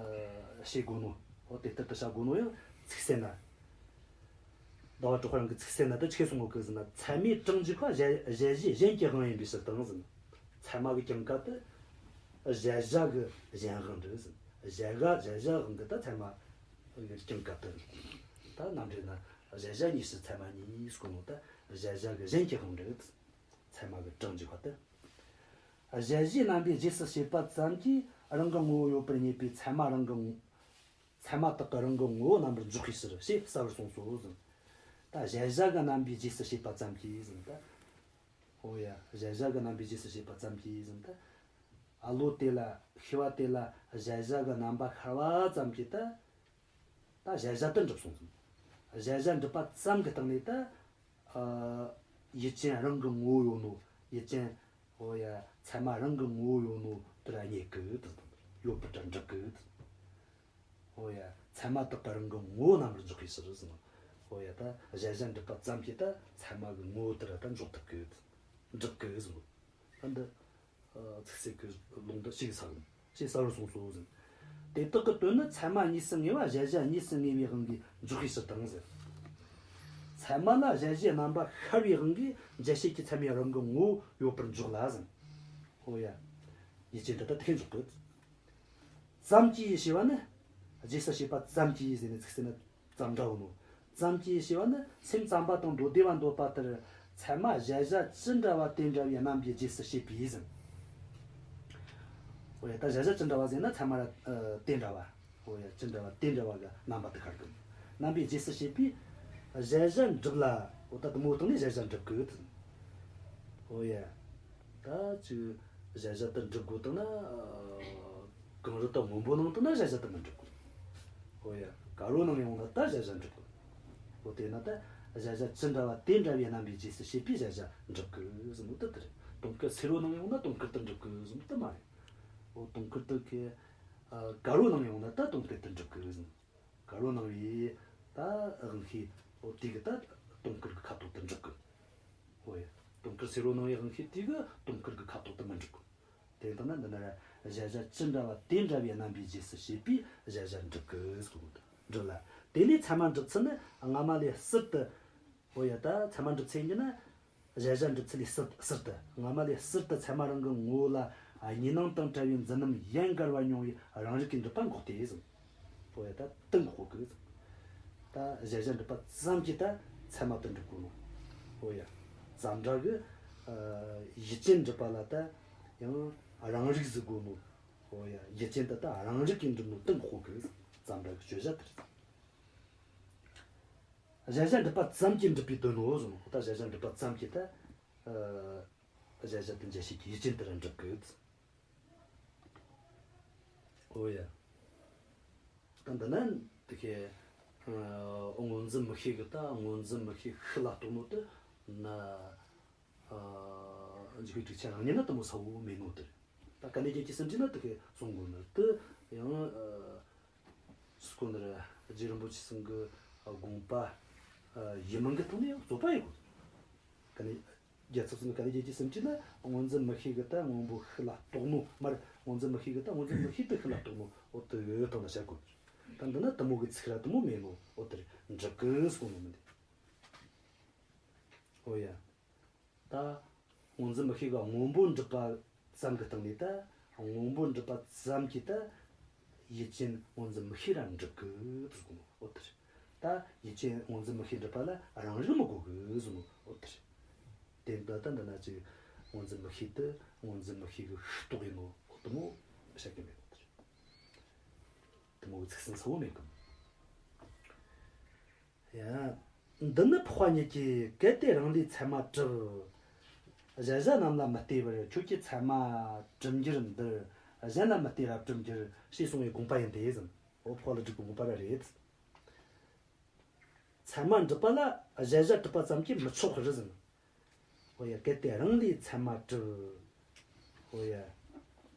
བྱེད་དགོས་ནོ། འོ་དེ་ལྟར་དུ་བྱ་དགོས་ནོ་ཡང་ཚིག་གསལ་ན། ཟླ་བ་གྲགས་པ་རང་གི་ཚིག་གསལ་ན་དུ་ཆི་གསུང་གོ་གི་ཟིན་ན། ཚད་མས་གྲངས་འཇུག་པ་གཞལ་གཞལ་བྱའི་གཞན་གྱི་དབང་ཡིན་པའི་ཕྱིར་དང་ཟིན། ཚད་མ་གི་གྱངས་ཁ་དེ་གཞལ་བྱ་གི་གཞན་དབང་རེད་ཟིན། གཞལ་བྱ་གཞལ་བྱ་དབང་གི་ད་ཚད་མ་གི་གྱངས་ཁ་དེ། ད་རྣམ་འགྲེལ་ན་གཞལ་བྱ་གཉིས་སུ་ཚད་མ་གཉིས་ཟེར་གོ་ནོ་ད་གཞལ་བྱ་གི་གཞན་གྱི་དབང་རེད། ཚད་མ་གི་གྲངས་འཇུག་པ་སྟེ། གཞལ་བྱའི་རྣམ་པའི་རྗེས་སུ་བྱེད་པ་ཙམ་གྱིས་རང་གི་ངོ་བོ་ཡོད་པར་ངེས་པའི་ཚད་མ་རང་གི་ངོ་། ཚད་མ་དག་གི་རང་གི་ངོ་བོ་རྣམ་པར་འཇོག་པའི་ཕྱིར་ཞེས་གསལ་བར་གསུངས་སོ་ཟིན། ད་གཞལ་བྱ་གི་རྣམ་པའི་རྗེས་སུ་བྱེད་པ་ཙམ་གྱིས་ཟིན་ད། འོ་ཡ། གཞལ་བྱ་གི་རྣམ་པའི་རྗེས་སུ་བྱེད་པ་ཙམ་གྱིས་ཟིན་ད། ཨ་བློ་དེ་ལ་ཤེས་པ་དེ་ལ་གཞལ་བྱ་གི་རྣམ་པ་ཤར་བ་ཙམ་གྱིས་ད། ད་གཞལ་བྱ་དེ་འགྲུབ་སོང་ཟིན། གཞལ་བྱ་འགྲུབ་པ་ཙམ་གྱི་སྟེང་ནས་ད། ཨ། ཡུལ་ཅན་རང་གི་ངོ་བོ་ཡོད་ནོ། ཡུལ་ཅན། འོ་ཡ། ཚད་མ་རང་གི་ངོ་བོ་ཡོད་ནོ་དེ་ར་རྙེད་གི་དེ་དང་ཡོད་པར་ད་འགྲུབ་གི། འོ་ཡ། ཚད་མ་དག་གི་རང་གི་ངོ་བོ་རྣམ་པར་འཇོག་པའི་ཕྱིར་ཟིན། འོ་ཡ། ད་གཞལ་བྱ་འགྲུབ་པ་ཙམ་གྱིས་ད་ཚད་མ་གི་ངོ་བོ་དེ་ར་ད་འཇོག་ཐུབ་གི། འགྲུབ་གི་ཟིན། ད་འདི། ཚིག་གསལ་གྱི་ལུང་དུ་ཞིག་གསལ་ཞེས་གསལ་བར་གསུངས་སོ་ཟིན། དེ་དག་གི་དོན་ནི་ཚད་མ་གཉིས་སུ་ངེས་པ་གཞལ་བྱ་གཉིས་སུ་ངེས་པའི་དབང་གིས་འཇོག་པའི་ཕྱིར་དང་ཟེར། ཚད་མ་ལ་གཞལ་བྱའི་རྣམ་པ་ཤར་བའི་དབང་གིས་འཇལ་བྱེད་ཀྱི་ཚད་མའི་རང་གི་ངོ་བོ་ཡོད་པར་འཇོག་ལ་ཟིན། འོ་ཡ། ཡུལ་ཅན་འདི་ལྟར་དེ་འཇོག་གི། ཙམ་གྱིས་ཞེས་པ་ནི། རྗེས་སུ་བྱེད་པ་ཙམ་གྱིས་ཟེར་ནས་ཚིག་གསལ་ན། ཙམ་འདྲ་བོ་ནོ། ཙམ་གྱིས་ཞེས་པ་ནི་སེམས་ཙམ་པ་དང་མདོ་སྡེ་བ་འདོད་པ་ལྟར་ཚད་མ་གཞལ་བྱ་ཅི་འདྲ་བ་དེ་འདྲ་བའི་རྣམ་པའི་རྗེས་སུ་བྱེད་པས་ཟིན། ཨོ་ཡ། ད་གཞལ་བྱ་ཅི་འདྲ་བ་ཟེར་ན་ཚད་མ་ར་ཨ་དེ་འདྲ་བ། ཨོ་ཡ། ཅི་འདྲ་བ་དེ་འདྲ་བ་གི་རྣམ་པ་དེ་ཤར་གི། རྣམ་པའི་རྗེས་སུ་བྱེད་པས་གཞལ་བྱ་འགྲུབ་ལ། ཨོ་ད་དེ་མོ་བཏང་ནས་གཞལ་བྱ་འགྲུབ་གི། ཨོ་ཡ། ད་ཅིག་གཞལ་བྱ་དེ་འགྲུབ་དགོས་བཏང་ན། ཨ་གང་རུང་ད་སྔོན་པོ་ནང་བཏང་ན་གཞལ་བྱ་དེ་མི་འགྲུབ་གི། ཨོ་ཡ། དཀར་པོ་ནང་ཡོང་ན་ད་གཞལ་བྱ་འགྲུབ་གི། ཨོ་དེས་ན་ད་གཞལ་བྱ་ཅི་འདྲ་བ་དེ་འདྲ་བའི་རྣམ་པའི་རྗེས་སུ་བྱེད་པས་གཞལ་བྱ་འགྲུབ་གི་ཟེར་ནོ་དེ་དེ་རེད། དུང་དཀར་སེར་པོ་ནང་ཡོང་ན་དུང་དཀར་དེ་འགྲུབ་གི་ཟེར་ནོ་དེ་མ་རེད། ཨོ་དུང་དཀར་དེ་གི་ཨ་དཀར་པོ་ནང་ཡོང་ན་ད་དུང་དཀར་དེ་འགྲུབ་གི་ཟེར་ནོ། དཀར་པོ་ནང་བའི་ད་དབང་ཤེས་ཨོ་དེ་གི་ད་དུང་དཀར་གི་ཁ་དོག་དེ་འགྲུབ་གི། ཨོ་ཡ། དུང་དཀར་སེར་པོ་ནང་བའི་དབང་ཤེས་དེ་གི་དུང་དཀར་གི་ཁ་དོག་དེ་མི་འགྲུབ་གི། དེ་ལྟ་ན་འདི་ན་ར་གཞལ་བྱ་ཅི་འདྲ་བ་དེ་འདྲ་བའི་རྣམ་པའི་རྗེས་སུ་བྱེད་པས་གཞལ་བྱ་འགྲུབ་གི་ཟེར་གོ། འགྲུབ་ལ། དེ་ནས་ཚད་མ་འགྲུབ་ཚུལ་ནི་སྔ་མ་ལས་ཟུར་དུ། ཨོ་ཡ། ད་ཚད་མ་འགྲུབ་ཚུལ་ཡིན་ན་གཞལ་བྱ་འགྲུབ་ཚུལ་ལས་ཟུར་ཟུར་དུ། སྔ་མ་ལས་ཟུར་དུ་ཚད་མ་རང་གི་ངོ་བོ་ལ་གཉིས་སྣང་དང་བྲལ་བའི་འཛིན་རྣམ་ཡན་གར་བ་མྱོང་བའི་རང་རིག་གི་འགྲུབ་པ་འགོག་སྟེ་ཟེར། ཨོ་ཡ། ད་དེ་འགོག་གི་ཟེར། ད་གཞལ་བྱ་འགྲུབ་པ་ཙམ་གྱིས་ད་ཚད་མ་དེ་འགྲུབ་གོ་ནོ། ཨོ་ཡ། ཙམ་སྒྲ་གི་ཨ་ཡུལ་ཅན་འགྲུབ་པ་ལ་ད་ཡང་རང་རིག་ཟེར་གོ་ནོ། ཨོ་ཡ། ཡུལ་ཅན་དེ་ད་རང་རིག་གིས་འགྲུབ་ནོ་དེ་འགོག་གི་ཟེར། ཙམ་སྒྲ་གི་བརྗོད་བྱ་དེ་རེད། གཞལ་བྱ་འགྲུབ་པ་ཙམ་གྱིས་འགྲུབ་པའི་དོན་ནོ་ཟེར་ནོ། ད་གཞལ་བྱ་འགྲུབ་པ་ཙམ་གྱིས་ད་ཨ་གཞལ་བྱ་དེ་འཇལ་བྱེད་ཀྱི་ཡུལ་ཅན་དེ་ར་འགྲུབ་གི། ཨོ་ཡ། ད་འདི་ན་དེ་ཁའི་ཨ་སྔོ་འཛིན་མིག་ཤེས་ཀྱི་ད་སྔོ་འཛིན་མིག་ཤེས་ཤུགས་ལ་རྟོགས་ནོ་དེ་ན། ཨ་འཇུག་པའི་གྲུབ་ཆ་རང་ཉིད་ན་དེ་མོ་ས་བོ་མེད་ནོ་དེ་རེད། ད་དཀའ་གནད་བརྒྱད་ཀྱི་སེམས་བསྐྱེད་ན་དེ་ཁའི་གསུང་དགོས་ནི་དེ་ཡང་ཨ་སྐོར་འདིར་རྗེ་རིན་པོ་ཆེ་ཚང་གི་དགོངས་པ་ཨ་ཡིན་མིན་གྱི་ཐོག་ནས་ཡང་རྩོད་པ་ཡོད་དགོས། དཀའ་གནད་རྒྱལ་ཚབ་ཚང་གི་དཀའ་གནད་བརྒྱད་ཀྱི་སེམས་བསྐྱེད་ན་སྔོ་འཛིན་མིག་ཤེས་ཀྱི་ད་སྔོན་པོ་ཤུགས་ལ་རྟོགས་ནོ། མར་སྔོ་འཛིན་མིག་ཤེས་ཀྱི་ད་སྔོ་འཛིན་མིག་ཤེས་དེ་ཤུགས་ལ་རྟོགས་ནོ། འོ་དེ་ཡོད་དང་ལ་བྱ་དགོས། ད་འདི་ན་དེ་མོ་གི་ཚིག་ར་དེ་མོ་མེད་ནོ། འོ་དེར་འགྲུབ་གི་གསུང་ནོ་མི་འདུག། འོ་ཡ། ད་སྔོ་འཛིན་མིག་ཤེས་ཀྱི་སྔོན་པོ་འགྲུབ་པ་ཙམ་གྱི་སྟེང་ནས་ད་སྔོན་པོ་འགྲུབ་པ་ཙམ་གྱིས་ད་ཡུལ་ཅན་སྔོ་འཛིན་མིག་ཤེས་ར་འགྲུབ་གི་ཟེར་གོ་ནོ། འོ་དེ་རེད། ད་ཡུལ་ཅན་སྔོ་འཛིན་མིག་ཤེས་འགྲུབ་པ་ལ་རང་རིག་མི་དགོས་གི་ཟེར་ནོ། འོ་དེ་རེད། དེ་འདི་ད་འདི་ན་ཅིག་སྔོ་འཛིན་མིག་ཤེས་དེ་སྔོ་འཛིན་མིག་ཤེས་ཀྱི་ཤུགས་རྟོགས་ཡིན་ནོ། འོ་དེ་མོ་བཤད་གི་མེད་ནོ། དེ་རེད། དེ་མོ་གི་ཚིག་ཟིན་ཚ་བོ་མེད་གི། ཡ། འདི་ནི་འཕགས་པ་ཉིད་ཀྱིས། གལ་ཏེ་རང་ལུས་ཚད་མ་གྲུབ། གཞལ་བྱ་རྣམས་ལ་མི་ལྟོས་པར། ཁྱོད་ཀྱིས་ཚད་མ་གྲུབ་འགྱུར་འདིར། གཞན་ལ་མི་ལྟོས་ར་གྲུབ་འགྱུར། ཞེས་གསུངས་པའི་དགོངས་པ་ཡིན་ཏེ་ཟེར། འོ་འཕགས་པ་ཀླུ་སྒྲུབ་ཀྱི་དགོངས་པ་ར་རེད། ཚད་མ་འགྲུབ་པ་ལ་གཞལ་བྱ་གྲུབ་པ་ཙམ་གྱིས་མི་ཆོག་པར་ཟེར། འོ་ཡ། གལ་ཏེ་རང་ལུས་ཚད་མ་གྲུབ། འོ་ཡ།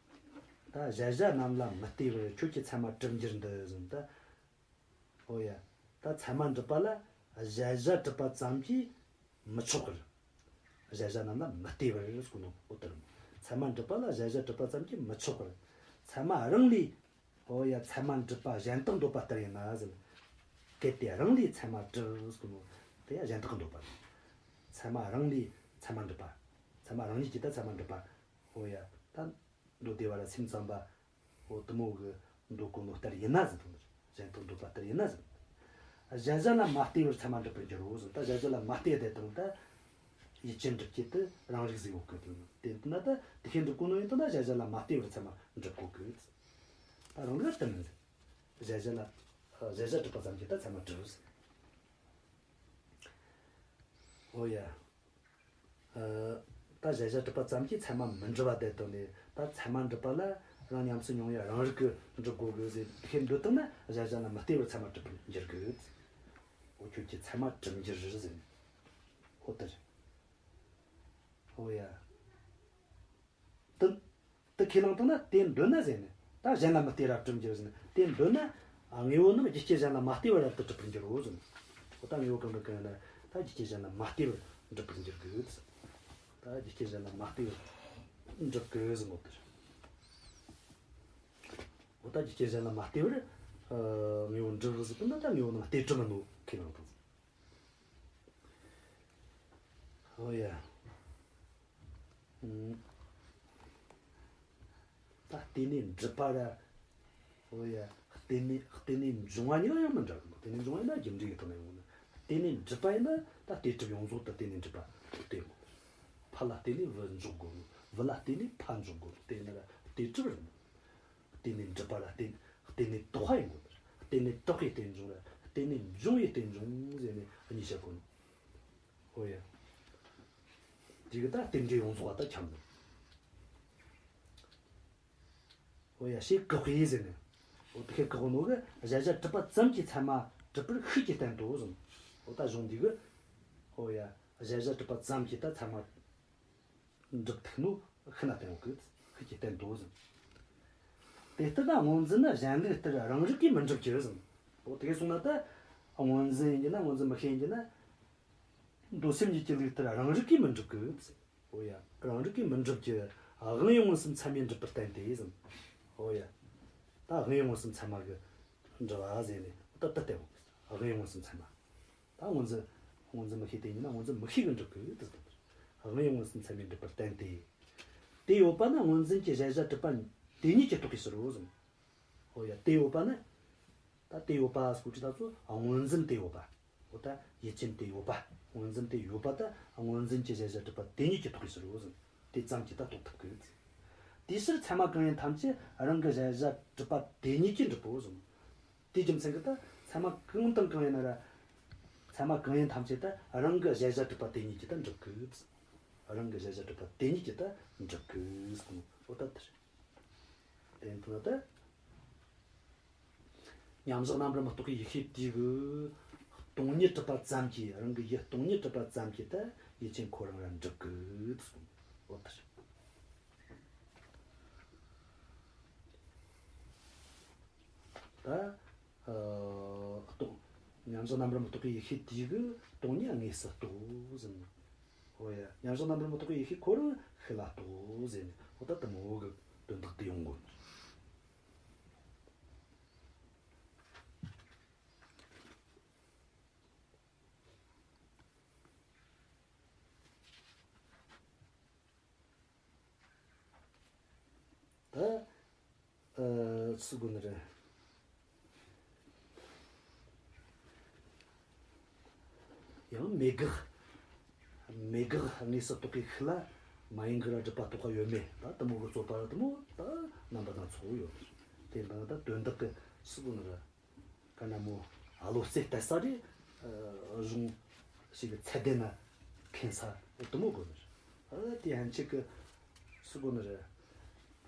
ད་གཞལ་བྱ་རྣམས་ལ་མི་ལྟོས་པར། ཁྱོད་ཀྱིས་ཚད་མ་གྲུབ་འགྱུར་འདི་ཟེར་ད། ཨོ་ཡ། ད་ཚད་མ་འགྲུབ་པ་ལ་གཞལ་བྱ་གྲུབ་པ་ཙམ་གྱིས་མི་ཆོག་གི། གཞལ་བྱ་རྣམས་ལ་མི་ལྟོས་པར་ཟེར་གོ་ནོ། འོ་དེ་རེད། ཚད་མ་འགྲུབ་པ་ལ་གཞལ་བྱ་གྲུབ་པ་ཙམ་གྱིས་མི་ཆོག་གི། ཚད་མ་རང་ལས། ཨོ་ཡ། ཚད་མ་འགྲུབ་པ་གཞན་དག་འདོད་པ་ལྟར་ཡིན་ན་ཟེར། གལ་ཏེ་རང་ལས་ཚད་མ་གྲུབ་ཟེར་གོ་ནོ། དེ་ཡང་གཞན་དག་གི་འདོད་པ་རེད། ཚད་མ་རང་ལས་ཚད་མ་འགྲུབ་པ། ཚད་མ་རང་ཉིད་ཀྱིས་ད་ཚད་མ་འགྲུབ་པ། ཨོ་ཡ། ད་མདོ་སྡེ་པ་ར་སེམས་ཙམ་པ། འོ་དེ་མོ་གི་འདོད་གོ་ནོ་ལྟར་ཡིན་ན་ཟེར་དང་། གཞན་དག་འདོད་པ་ལྟར་ཡིན་ན་ཟེར། གཞལ་བྱ་ལ་མ་ལྟོས་པར་ཚད་མ་འགྲུབ་པར་འགྱུར་རོ་ཟེར། ད་གཞལ་བྱ་ལ་མ་ལྟོས་དེ་དང་ད་ཡུལ་ཅན་འགྲུབ་བྱེད་དེ་རང་རིག་ཟེར་ཡོད་གི། དེ་ན་ད་དེ་ཤེས་འགྲུབ་གོ་ནོ་ཡིན་དང་ན་གཞལ་བྱ་ལ་མ་ལྟོས་པར་ཚད་མ་འགྲུབ་གོ་གི། ད་རང་རིག་ལ་བསྟུན་ནས་ཟེར། གཞལ་བྱ་ལ་གཞལ་བྱ་གྲུབ་པ་ཙམ་གྱིས་ད་ཚད་མ་གྲུབ་ཟེར། འོ་ཡ། ཨ། ད་གཞལ་བྱ་གྲུབ་པ་ཙམ་གྱིས་ཚད་མ་མི་འགྲུབ་པ་དེ་དང་ནི། ད་ཚད་མ་འགྲུབ་པ་ལ་རང་ཉམས་སུ་མྱོང་བའི་རང་རིག་གིས་འགྲུབ་དགོས་གི་ཟེར། དེ་འདོད་དང་ན་གཞལ་བྱ་ལ་མི་ལྟོས་པར་ཚད་མ་གྲུབ་པར་འགྱུར་གི། འོ་ཁྱོད་ཀྱིས་ཚད་མ་གྲུབ་འགྱུར་ཟེར་ནས། འོ་དེ་རེད། འོ་ཡ། དེ་དེ་ཁས་བླངས་བཏང་ན་དེ་འདོད་ན་ཟེར་ནས། ད་གཞན་ལ་མི་ལྟོས་ར་གྲུབ་འགྱུར་ཟེར་ནས། དེ་འདོད་ན་དངོས་པོ་རྣམས་རྒྱུ་རྐྱེན་གཞན་ལ་མ་ལྟོས་པར་རབ་ཏུ་གྲུབ་པར་འགྱུར་རོ་ཟེར་ནས། འོ་ད་དངོས་པོ་གང་དང་གང་ཡིན་ན་ད་རྒྱུ་རྐྱེན་གཞན་ལ་མ་ལྟོས་པར་འགྲུབ་པར་འགྱུར་གི། ད་རྒྱུ་རྐྱེན་གཞན་ལ་མ་ལྟོས་པར་འགྲུབ་གི་ཟེར་ནོ་དེ་རེད། འོ་ད་རྒྱུ་རྐྱེན་གཞན་ལ་མ་ལྟོས་པར་ཨ་དངོས་པོ་འགྲུབ་ཟེར་བ་ན་ད་དངོས་པོ་རྣམས་ལྟོས་གྲུབ་མིན་ནོ་ཁས་བླངས་བཏང་ཟེར། འོ་ཡ། ཨུམ། ད་རྟེན་ལས་འགྲུབ་པ་ར། འོ་ཡ། རྟེན་ལས་རྟེན་ལས་འབྱུང་བ་གཉིས་ལ་ཡང་མི་འདྲ་གི། རྟེན་ལས་འབྱུང་བ་ཡིན་ན་རྒྱུ་འབྲས་ཀྱི་ཐོག་ནས་ཡོང་གི། རྟེན་ལས་འགྲུབ་པ་ཡིན་ན་ད་ལྟོས་གྲུབ་ཡོངས་རྫོགས་དེ་རྟེན་ལས་འགྲུབ་པ་སྟེ། ཕ་ལ་བརྟེན་ནས་བུ་འཇོག་དགོས། བུ་ལ་བརྟེན་ནས་ཕ་འཇོག་དགོས། དེ་ཡིན་ན་ར་ལྟོས་གྲུབ་རེད། རྟེན་ནས་འགྲུབ་པ་ལ་བརྟེན། རྟེན་ནས་བཏགས་པ་ཡིན་དགོས། རྟེན་ནས་བཏགས་པའི་རྟེན་འབྱུང་ར། རྟེན་ནས་འབྱུང་བའི་རྟེན་འབྱུང་ཟེར་ནས་གཉིས་བཤད་དགོས། ཨོ་ཡ། དེ་གི་ད་རྟེན་འབྲེལ་ཡོངས་རྫོགས་པ་ད་ཁྱབ་ནི། ཨོ་ཡ། ཞེས་བཀག་པས་ཟེར་ནས། ཨོ་དེ་ཁས་བཀག་ནོ་གི་གཞལ་བྱ་གྲུབ་པ་ཙམ་གྱིས་ཚད་མ་གྲུབ་པར་ཤུགས་ཀྱིས་བསྟན་ཏོ་ཟེར། ཨོ་ད་གཞུང་འདི་གི། ཨོ་ཡ། གཞལ་བྱ་གྲུབ་པ་ཙམ་གྱིས་ད་ཚད་མ་འགྲུབ་ཐུབ་ནོ་ཤུགས་ན་བསྟན་ཡོད་གི། ཤུགས་ཀྱིས་བསྟན་ཏོ་ཟེར། དེ་ལྟར་ན་སྔོ་འཛིན་ནི་གཞན་ལུགས་ལྟར་རང་རིག་གིས་མི་འགྲུབ་ཀྱི་ཟེར། ཨོ་དེ་གསུངས་ན་ད། སྔོ་འཛིན་ཡིན་གྱི་ན་སྔོ་འཛིན་མིག་ཤེས་ཡིན་གྱི་ན། མདོ་སེམས་ཉིད་ཀྱི་ལུགས་ལྟར་རང་རིག་གིས་མི་འགྲུབ་ཀྱི། ཨོ་ཡ། རང་རིག་གིས་མི་འགྲུབ་ཀྱི། དབང་ཡོད་མངོན་སུམ་ཚད་མས་འགྲུབ་པར་བསྟན་ཏེ་ཟེར། ཨོ་ཡ། ད་དབང་ཡོད་མངོན་སུམ་ཚད་མ་གིས་འགྲུབ་པ་ཟེར་ནས་ད་ལྟ་བསྟན་འོང་། དབང་ཡོད་མངོན་སུམ་ཚད་མ། ད་སྔོ་འཛིན། སྔོ་འཛིན་མིག་ཤེས་དེ་ཉིད་ན་སྔོ་འཛིན་མིག་ཤེས་ཀྱིས་འགྲུབ་ཀྱི་དེ་ཟེར། དབང་ཡོད་མངོན་སུམ་ཚད་མས་འགྲུབ་པར་བསྟན་ཏེ། དེ་ཡོད་པ་ན་སྔོ་འཛིན་གྱི་གཞལ་བྱ་གྲུབ་པ་དེ་ཉིད་ཀྱིས་རྟོགས་པའི་ཕྱིར་རོ་ཟེར། ཨོ་ཡ། དེ་ཡོད་པ་ན། ད་དེ་ཡོད་པ་སྐོར་གྱི་ད་ཚོ་སྔོ་འཛིན་དེ་ཡོད་པ། འོ་ད་ཡུལ་ཅན་དེ་ཡོད་པ། སྔོ་འཛིན་དེ་ཡོད་པ་ད་སྔོ་འཛིན་གྱི་གཞལ་བྱ་གྲུབ་པ་དེ་ཉིད་ཀྱིས་རྟོགས་པའི་ཕྱིར་རོ་ཟེར། དེ་ཙམ་གྱིས་ད་རྟོགས་ཐུབ་ཀྱི། དེའི་ཕྱིར་ཚད་མ་གང་ཡིན་ཐམས་ཅད་རང་གི་གཞལ་བྱ་གྲུབ་པ་དེ་ཉིད་ཀྱིས་འགྲུབ་བོ་ཟེར། དེའི་རྒྱུ་མཚན་གྱིས་ད་ཚད་མ་གང་དང་གང་ཡིན་ན་ར། ཚད་མ་གང་ཡིན་ཐམས་ཅད་ད་རང་གི་གཞལ་བྱ་གྲུབ་པ་དེ་ཉིད་ཀྱིས་ད་འགྲུབ་ཀྱི། རང་གི་གཞལ་བྱ་གྲུབ་པ་དེ་ཉིད་ཀྱིས་ད་འགྲུབ་ཀྱི་ཟེར་ནོ། འོ་ད་དེ་རེད། དེ་ལྟར་ན་ད། མཉམ་བཞག་རྣམ་པར་མི་རྟོག་པའི་ཡེ་ཤེས་དེ་གིས་སྟོང་ཉིད་གྲུབ་པ་ཙམ་གྱིས། རང་གི་ཡུལ་སྟོང་ཉིད་གྲུབ་པ་ཙམ་གྱིས་ད་ཡུལ་ཅན་ཁོ་རང་ར་འགྲུབ་ཀྱི་ཟེར་ནོ། འོ་ད་རེད། ད། ཨ། སྟོང་། མཉམ་བཞག་རྣམ་པར་མི་རྟོག་པའི་ཡེ་ཤེས་དེ་གིས་སྟོང་ཉིད་དངོས་སུ་རྟོགས་ཟེར་ནས། ཨོ་ཡ། མཉམ་བཞག་རྣམ་པར་མི་རྟོག་པའི་ཡེ་ཤེས་ཁོ་རང་ཤུགས་ལ་རྟོགས་ཟེར་ནས། ཨོ་ད་དེ་མོ་གི་དོན་དག་དེ་ཡོང་གོ། ད། ཨ། སུ་དགོས་ནི་རེད། ཡང་མེད་དགག་མེད་དགག་དངོས་སུ་རྟོགས་པའི་ཤུགས་ལ་མ་ཡིན་དགག་ར་སྒྲུབ་པ་རྟོགས་པ་ཡོད་མེད་ད་དེ་མོ་གི་རྩོད་པ་ར་དེ་མོ་ད་རྣམ་པ་སྣ་ཚོགས་ཡོད། དེ་འདྲ་ད་དོན་དག་གི་སུ་དགོས་ནི་རེད། ག་ན་མོ། ཨ། བློ་རྩེ་གཏད་ས་རེད། ཨ། གཞུང་ཞིག་གི་ཚད་ལྡན་ན་མཁྱེན་ས་དེ་མོ་དགོས་ནི་རེད། ཨ། དེ་ཡན་ཆད་ཀྱི་སུ་དགོས་ནི་རེད།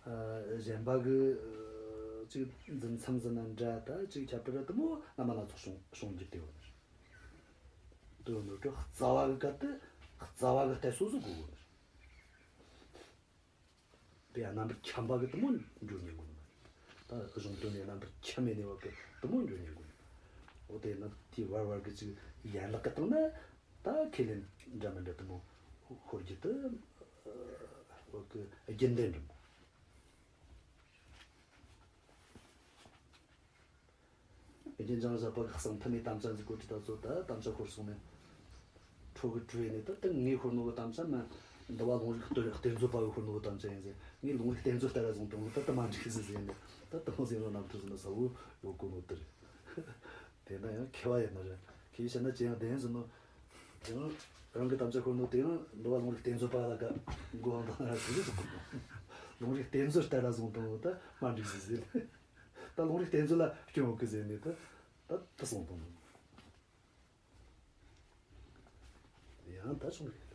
ཨ། གཞན་པ་གི་ཨ། ཅིག་འཛིན་མཚམས་ཟིན་ན་འདྲ་ད་ཅིག་ཁྱད་པར་དེ་མོ་རྣམ་པ་སྣ་ཚོགས་བྱུང་བྱུང་རྒྱུ་དེ་ཡོད་ནི་རེད། དེ་ཡོད་ནོ་གི་རྩ་བ་གི་གལ་ཏེ་རྩ་བ་གི་གཏད་སོ་སོ་དགོས་གོ་ནི་རེད། དེ་ཡང་རྣམ་པར་འཁྱམས་པ་གི་དེ་མོ་འགྱོ་ཉན་གོ་ནི་མ་རེད། ད་གཞུང་དོན་ནས་རྣམ་པར་འཁྱམས་མེད་ནས་བ་གི་དེ་མོ་འགྱོ་ཉན་གོ་ནི། འོ་དེ་ན་དེའི་བར་བར་གི་ཅིག་ཡན་ལག་གི་སྟེང་ན་ད་ཁས་ལེན་འདྲ་མི་འདྲ་དེ་མོ་ཤོར་རྒྱུ་དེ་བ་གི་རྒྱུན་ལྡན་འགྲོ། རྒྱུན་སྦྱང་བྱ་བ་གི་གསང་ཐབས་ནས་དམ་བཅའ་འཛིན་གོ་དྲི་ད་ཚོ་ད་དམ་བཅའ་ཤོར་སོང་ནས། ཁྲོ་གི་བྲོས་ནས་ད་ད་ངས་ཤོར་ནོ་གི་དམ་བཅའ་མ། འདི་བ་ལུང་རིགས་གཏོ་རིགས་གཏེར་མཛོད་པ་གི་ཤོར་ནོ་གི་དམ་བཅའ་ཡིན་ཟེར། ངས་ལུང་རིགས་གཏེར་མཛོད་ལྟར་ར་བཟུང་བཏང་ད་ད་མ་འགྲིག་ཟེར་ཟེར་ནས་ད་དེ་མོ་ཟེར་ནོ་རྣམ་ཐར་ཟེར་ན་ས་བོ་ཡོད་གོ་ནོ་དེ་རེད། དེ་ན་ཡང་མཁས་པ་ཡིན་ན་རེད། མཁས་པའི་ཞལ་ན་ཅི་ཡང་ལྡན་ཟེར་ནོ། དེ་ཡང་རང་གི་དམ་བཅའ་ཤོར་ནོ་དེ་ཡང་འདི་བ་ལུང་རིགས་གཏེར་མཛོད་པ་ལ་ཀ་མགོ་འདང་ན་ར་ཟེར་ཟེར་གོ། ལུང་རིགས་གཏེར་མཛོད་ལྟར་ར་བཟུང་བཏང་ད་མ་འགྲིག་ཟེར་ཟེར། ད་ལུང་རིགས་གཏེར་མཛོད་ལ་སྐྱོན་ཡོད་གི་ཟེར་ནས་ད་ད་ད་སོང་བཏང་། ཡང་ད་སོང་གི་